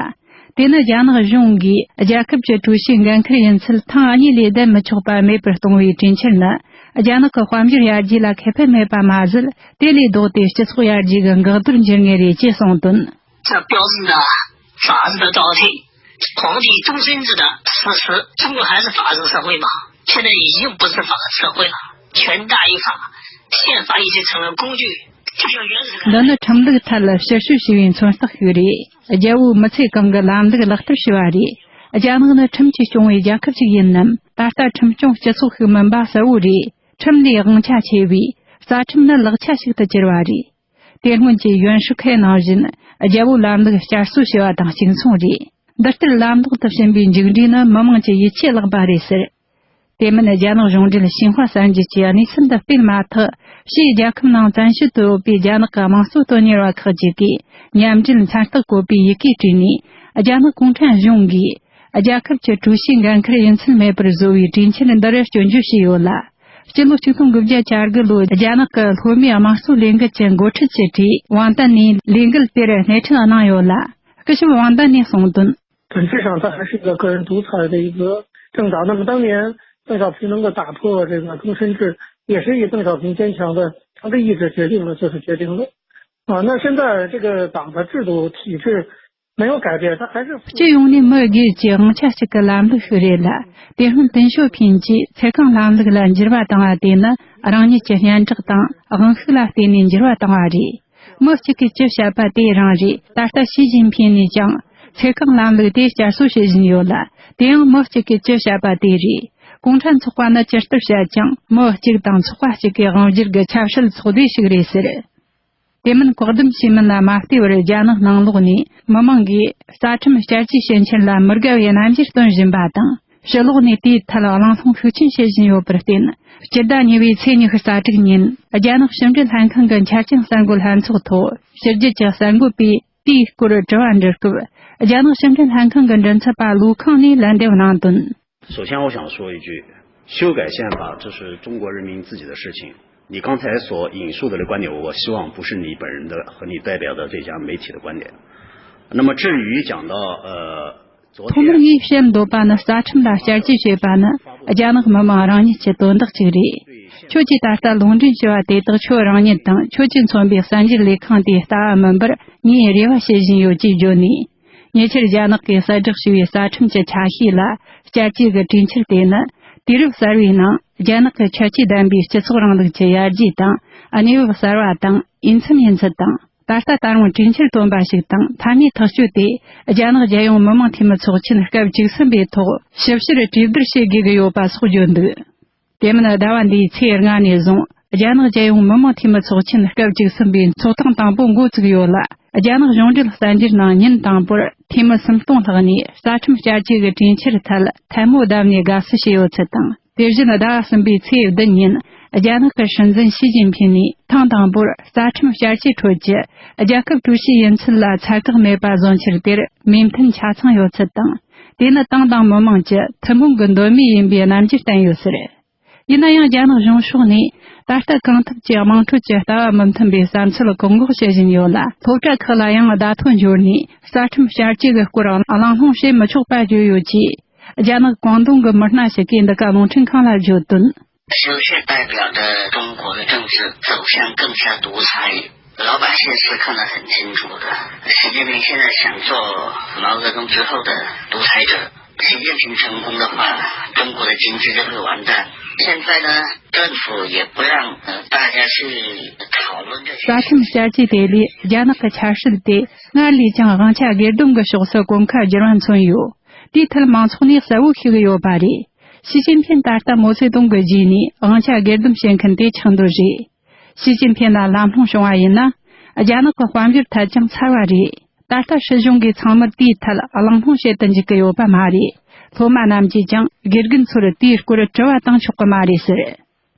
དེ་ནི་རྒྱ་ནག་གཞུང་གིས་རྒྱལ་ཁབ་ཀྱི་ཀྲུའུ་ཞིའི་འགན་འཁུར་ཡིན་ཚུལ་ཐེངས་གཉིས་ལས་བསྡད་མི་ཆོག་པ་མེད་པར་གཏོང་བའི་གྲོས་འཆར་ནི། རྒྱ་ནག་གི་དཔལ་འབྱོར་ཡར་རྒྱས་ལ་ཁེ་ཕན་མེད་པ་མ་ཟད། དེ་ལས་ལྡོག་སྟེ་སྤྱི་ཚོགས་ཡར་རྒྱས་ཀྱི་འགག་རྡོར་འགྱུར་ངེས་རེད་ཅེས་གསུངས་དོན། 这标准的法治的道理，皇帝终身制的实施，中国还是法治社会吗？现在已经不是法治社会了，权大于法，宪法已经成了工具，就像原始的 འདི་ནི་ཁྲིམས་ལུགས་ཐད་ལ་ཕྱིར་བཤོལ་བྱས་པའི་མཚོན་རྟགས་ཤིག་རེད། རྒྱལ་པོའི་མི་ཚེ་གང་གི་ལམ་ལུགས་ལག་བསྟར་བྱས་པ་རེད། རྒྱ་ནག་ནི་ཁྲིམས་ཀྱིས་སྐྱོང་བའི་རྒྱལ་ཁབ་ཅིག་ཡིན་ནམ། ད་ལྟ་ཁྲིམས་སྐྱོང་སྤྱི་ཚོགས་ཤིག་མིན་པ་གསལ་བོ་རེད། ཁྲིམས་ལས་དབང་ཆ་ཆེ་བས། རྩ་ཁྲིམས་ནི་ལག་ཆ་ཞིག་ཏུ་གྱུར་པ་རེད། དེ་སྔོན་གྱི་ཡོན་ཧྲི་ཁའི་ནང་བཞིན་རྒྱལ་པོའི་ལམ་ལུགས་བསྐྱར་གསོ་བྱས་པ་དང་གཅིག་མཚུངས་རེད། འདི་ལྟར་ལམ་ལྷོང་དུ་ཕྱིན་པའི་མཇུག་འབྲས་ནི་མི་དམངས་ཀྱི་ཡིད་ཆེས་བརླག་པ་རེད་ཟེར། དེ་མིན་རྒྱ་ནག་གཞུང་འབྲེལ་ཤིན་ཧྭ་གསར་འགྱུར་གྱིས་གནས་ཚུལ་འདི་སྤེལ་མ་ཐག་ཕྱིའི་རྒྱལ་ཁབ་ནང་བཙན་བྱོལ་དུ་ཡོད་པའི་རྒྱ་ནག་གི་དམངས་གཙོ་དོན་གཉེར་བ་ཁག་ཅིག་གིས་མཉམ་འབྲེལ་མཚན་རྟགས་བཀོད་པའི་ཡི་གེ་བྲིས་ནས། རྒྱ་ནག་གུང་ཁྲན་གཞུང་གིས་རྒྱལ་ཁབ་ཀྱི་ཀྲུའུ་ཞིའི་འགན་འཁུར་ཡིན་ཚུལ་མེད་པར་བཟོ་བའི་གྲོས་འཆར་འདི་རུ་སྐྱོན་བརྗོད་བྱས་ཡོད་ལ། སྤྱི་ལོ་ཆིག་སྟོང་དགུ་བརྒྱ་གྱ་དགུ་ལོའི་རྒྱ་ནག་གི་ལྷོ་མིའི་དམངས་གཙོ་ལས་འགུལ་གྱི་འགོ་ཁྲིད་ཀྱི་གྲས་ཝང་ཏན་ནས་ལས་འགུལ་དེར་སྣེ་ཁྲིད་གནང་ཡོད་ལ། སྐུ་ཞབས་ཝང་ཏན་ནས་གསུངས་དོན། 本质上，它还是一个个人独裁的一个政党。那么当年邓小平能够打破这个终身制，也是以邓小平坚强的政治意志决定了，就是决定了。啊，那现在这个党的制度体制没有改变，它还是 སྤྱི་ཡོངས་ནས་མི་སྒེར་གྱི་དབང་ཆ་གཅིག་གི་ལམ་ལུགས་ཤིག་རེད་ལ། དེ་སྔོན་ཏེང་ཞའོ་ཕིང་གིས་ཚེ་གང་ལམ་ལུགས་ལ་འགྱུར་བ་བཏང་བ་དེ་ནི་རང་ཉིད་ཀྱི་སྙན་གྲགས་དང་དབང་ཤུགས་ལ་བརྟེན་ནས་འགྱུར་བ་བཏང་བ་རེད། མི་གཅིག་གིས་ཅི་བཤད་པ་དེ་རང་རེད། ད་ལྟ་ཞི་ཅིན་ཕིང་ནས་ཀྱང་ཚེ་གང་ལམ་ལུགས་དེ་བསྐྱར་གསོ་བྱེད་བཞིན་ཡོད་ལ། དེ་ཡང་མི་གཅིག་གིས་ཅི་བཤད་པ་དེ་རེད། གུང་ཁྲན་ཚོགས་པ་ནི་ཇི་ལྟར་བཤད་ཀྱང་མི་གཅིག་དང་ཚོགས་པ་གཅིག་གི་དབང་སྒྱུར་གྱི་ཆབ་སྲིད་ཚོགས་སྡེ་ཞིག་རེད་ཟེར། དེ་མིན་བཀག་སྡོམ་བྱས་མིན་ལ་མ་ལྟོས་པར་རྒྱ་ནག་ནང་ལོགས་ནས་མི་མང་གིས་རྩ་ཁྲིམས་བསྐྱར་བཅོས་བྱེད་འཆར་ལ་མི་དགའ་བའི་རྣམ་འགྱུར་སྟོན་བཞིན་པ་དང་། ཕྱི་ལོགས་ནས་དེའི་ཐད་གླེང་སློང་ཤུགས་ཆེན་བྱེད་བཞིན་ཡོད་པར་བརྟེན། སྤྱི་ཟླ་གཉིས་པའི་ཚེས་ཉི་ཤུ་རྩ་དྲུག་ཉིན་རྒྱ་ནག་ཕྱི་འབྲེལ་ལྷན་ཁང་གི་འཆར་ཅན་གསར་འགོད་ལྷན་ཚོགས་ཐོག་ཕྱི་རྒྱལ་གྱི་གསར་འགོད་པས་དེའི་སྐོར་དྲི་བ་འདྲི་སྐབས། རྒྱ་ནག་ཕྱི་འབྲེལ་ལྷན་ཁང་གི་མགྲིན་ཚབ་པ་ལུའུ་ཁང་ནས་ལན་འདེབས་གནང་དོན། 首先，我想说一句，修改宪法这是中国人民自己的事情。你刚才所引述的这观点，我希望不是你本人的和你代表的这家媒体的观点。那么，至于讲到呃，昨天ཐོག་མར་ངས་བཤད་འདོད་པ་ནི། རྩ་ཁྲིམས་ལ་བསྐྱར་བཅོས་བྱེད་པ་ནི་རྒྱ་ནག་མི་དམངས་རང་ཉིད་ཀྱི་དོན་དག་ཅིག་རེད། ཁྱོད་ཀྱིས་ད་ལྟ་ལུང་འདྲེན་བྱས་པ་དེ་དག་ཁྱོད་རང་ཉིད་དང་ཁྱོད་ཀྱིས་མཚོན་པའི་གསར་འགྱུར་ལས་ཁང་དེའི་ལྟ་བ་མིན་པར་ངས་རེ་བ་བྱེད་བཞིན་ཡོད་ཅེས་བརྗོད་ནས། ཉེ་ཆར་རྒྱ་ནག་གིས་གསལ་བསྒྲགས་ཞུས་པའི་རྩ་ཁྲིམས་ཀྱི་ཆ་ཤས་ལ་བསྐྱར་བཅོས་ཀྱི་གྲོས་འཆར་དེ་ནི། དུས་རབས་གསར་བའི་ནང་རྒྱ་ནག་གི་ཁྱད་ཆོས་ལྡན་པའི་སྤྱི་ཚོགས་རིང་ལུགས་ཀྱི་ཡར་རྒྱས་དང་། གནས་བབ་གསར་བ་དང་འོས་འཚམ་ཡིན་ཚུལ་དང་། ད་ལྟ་ད་རུང་གྲོས་འཆར་བཏོན་པ་ཞིག་དང་། མཐའ་མའི་ཐག་གཅོད་དེ་རྒྱ་ནག་རྒྱལ་ཡོངས་མི་དམངས་འཐུས་མི་ཚོགས་ཆེན་སྐབས་བཅུ་གསུམ་པའི་ཐོག་ཞིབ་བཤེར་གྲོས་བསྡུར་བྱེད་དགོས་ཀྱི་ཡོད་པ་སོགས་བརྗོད་འདུག་དེ་མིན། ཟླ་བ་འདིའི་ཚེས་ལྔ་ནས་བཟུང་རྒྱ་ནག་རྒྱལ་ཡོངས་མི་དམངས་འཐུས་མི་ཚོགས་ཆེན་སྐབས་བཅུ་གསུམ་པའི་ཚོགས་ཐེངས་དང་པོ་འགོ་བཙུགས་ཡོད་ལ། རྒྱ་ནག་གཞུང་འབྲེལ་གསར་འགྱུར་ནང་ཉིན་དང་པོར་འཐུས་མི་སུམ་སྟོང་ལྷག་ནས་རྩ་ཁྲིམས་བསྐྱར་བཅོས་ཀྱི་གྲོས་འཆར་ཐད་ཐལ་མོ་བརྡབས་ནས་དགའ་བསུ་བྱས་ཡོད་ཚུལ་དང་། དེ་བཞིན་ཟླ་བ་གསུམ་པའི་ཚེས་བདུན་ཉིན་རྒྱ་ནག་གི་སྲིད་འཛིན་ཞི་ཅིན་ཕིང་ནས་ཐེངས་དང་པོར་རྩ་ཁྲིམས་བསྐྱར་བཅོས་ཁྲོད་ཀྱི་རྒྱལ་ཁབ་ཀྲུའུ་ཞི་ཡིན་ཚུལ་ལ་ཚད་བཀག་མེད་པ་བཟོ་འཆར་དེར་མོས་མཐུན་ཆ་ཚང་ཡོད་ཚུལ་དང་། དེ་ནི་ཏང་དང་མི་དམངས་ཀྱི་ཐུན་མོང་གི་འདོད་མོས་ཡིན་པའི་རྣམ་འགྱུར་བསྟན་ཡོད་ཟེར། ཡིན་ན་ཡང་རྒྱ་ནག་གཞུང་ཕྱོགས་ནས་ད་ལྟ་གང་ཐུབ་ཀྱིས་དམངས་ཁྲོད་ཀྱི་ལྟ་བ་མི་མཐུན་པའི་བསམ་ཚུལ་བཀག་འགོག་བྱེད་བཞིན་ཡོད་ལ། སློབ་གྲྭ་ཁག་ལ་ཡང་བརྡ་ཐོ་འབྱོར་ནས་རྩ་ཁྲིམས་བསྐྱར་བཅོས་ཀྱི་སྐོར་གླེང་སློང་བྱེད་མི་ཆོག་པ་བརྗོད་ཡོད་ཅེས། རྒྱ་ནག་ཀོང་ཏུང་གི་མི་སྣ་ཞིག་གིས་འདི་ག་རླུང་འཕྲིན་ཁང་ལ་བརྗོད་དོན། 修宪代表的中国的政治走向更加独裁，老百姓是看得很清楚的。习近平现在想做毛泽东之后的独裁者，习近平成功的话，中国的经济就会完蛋。现在呢，政府也不让，呃，大家去讨论这些。རྩ་ཁྲིམས་བསྐྱར་བཅོས་དེ་ལས་རྒྱ་ནག་གི་ཆབ་སྲིད་དེ་སྔར་ལས་ཀྱང་དབང་ཆ་སྒེར་སྡོམ་གྱི་ཕྱོགས་སུ་གོམ་ཁ་བསྒྱུར་བ་མཚོན་ཡོད། དེའི་ཐད་མང་ཚོགས་ནས་གསལ་བོ་ཤེས་ཀྱི་ཡོད་པ་རེད། ཞི་ཅིན་ཕིང་ད་ལྟ་མའོ་ཙེ་ཏུང་གི་རྗེས་ནས་དབང་ཆ་སྒེར་སྡོམ་བྱེད་མཁན་དེ་ཆགས་འདོད་རེད། ཞི་ཅིན་ཕིང་ལ་ལམ་ལྷོང་བྱུང་བ་ཡིན་ན། རྒྱ་ནག་གི་དཔལ་འབྱོར་ཐད་ཀྱང་འཚར་བ་རེད། ད་ལྟ་སྲིད་གཞུང་གིས་ཚང་མར་དེའི་ཐད་གླེང་སློང་བྱེད་དུ་འཇུག་གི་ཡོད་པ་མ་རེད། སློབ་མ་རྣམས་ཀྱིས་ཀྱང་དགེ་རྒན་ཚོར་དེའི་སྐོར་དྲི་བ་བཏང་ཆོག་གི་མ་རེད་ཟེར།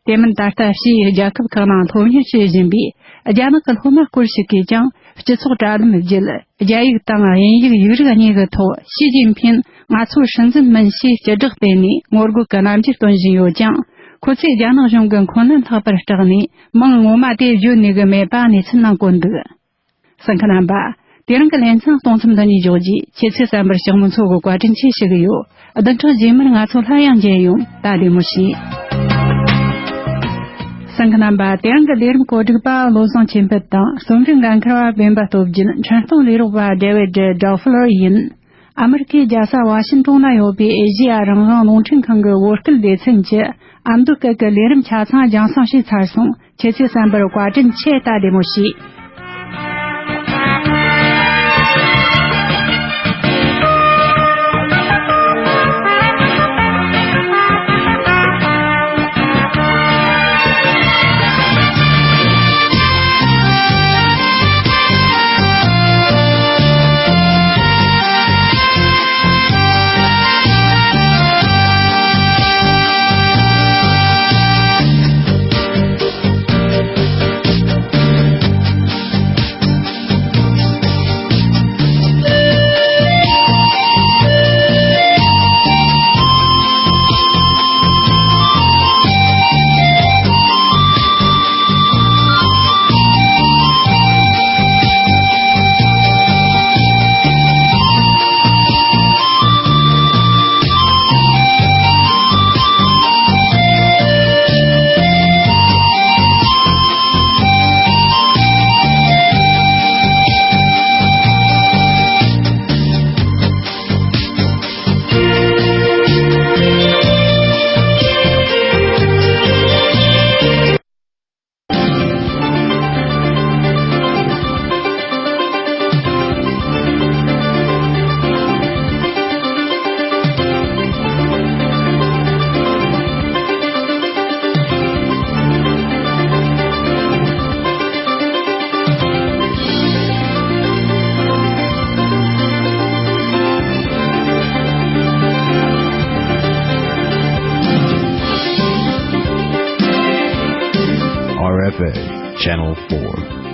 དེ་མིན་ད་ལྟ་ཕྱིའི་རྒྱལ་ཁབ་ཁག་ནང་སློབ་གཉེར་བྱེད་བཞིན་པའི་རྒྱ་ནག་གི་སློབ་མ་སྐོར་ཞིག་གིས་ཀྱང་སྤྱི་ཚོགས་དྲ་ལམ་བརྒྱུད། རྒྱ་ཡིག་དང་དབྱིན་ཡིག་ཡིག་རིགས་གཉིས་ཀྱི་ཐོག་ཞི་ཅིན་ཕིང་ང་ཚོའི་སྲིད་འཛིན་མིན་ཞེས་སྤྱི་བསྒྲགས་བཏོན་ནས་ངོ་རྒོལ་གྱི་རྣམ་འགྱུར་སྟོན་བཞིན་ཡོད་ཀྱང་། ཁོ་ཚོས་རྒྱ་ནག་གཞུང་གི་འཁོན་ལན་ལྷག་པར་སྐྲག་ནས་མིང་ངོ་མ་དེ་བརྗོད་ནུས་ཀྱི་མེད་པ་གནས་ཚུལ་ནང་བཀོད་འདུག་གསན་མཁན་རྣམ་པ། དེ་རིང་གི་ལེ་ཚན་གཏོང་མཚམས་འདི་ནས་འཇོག་རྗེས། ཁྱེད་ཚོས་གསན་པར་ཕྱག་མོ་འཚོལ་གྱི་བཀའ་དྲིན་ཆེ་ཞུ་གི་ཡོད། བདུན་ཕྲག་རྗེས་མར་ང་ཚོ་སླར་ཡང་མཇལ་ཡོང་། ད་བདེ་མོ་བྱོས། གསན་མཁན་རྣམ་པ། དེ་རིང་གི་ལས་རིམ་གོ་སྒྲིག་པ་བློ་བཟང་ཆོས་འཕེལ་དང་། རྩོམ་སྒྲིག་འགན་འཁུར་བ་སྤེན་པ་སྟོབས་རྒྱལ། འཕྲིན་གཏོང་ལས་རོགས་པ་ཌེ་ཝིད་ཌོ་ཕ་ལར་ཡིན། ཨ་མེ་རི་ཁའི་རྒྱལ་ས་ཝ་ཤིང་ཏོན་ན་ཡོད་པའི་ཨེ་ཤེ་ཡ་རང་དབང་རླུང་འཕྲིན་ཁང་གི་བོད་སྐད་སྡེ་ཚན་གྱི་ཨ་མདོ་སྐད་ཀྱི་ལས་རིམ་ཆ་ཚང་རྒྱང་སྲིང་བྱས་ཚར་སོང་། ཁྱེད་ཚོས་གསན་པར་བཀའ་དྲིན་ཆེ། ད་བདེ་མོ་བྱོས། R F A Channel four.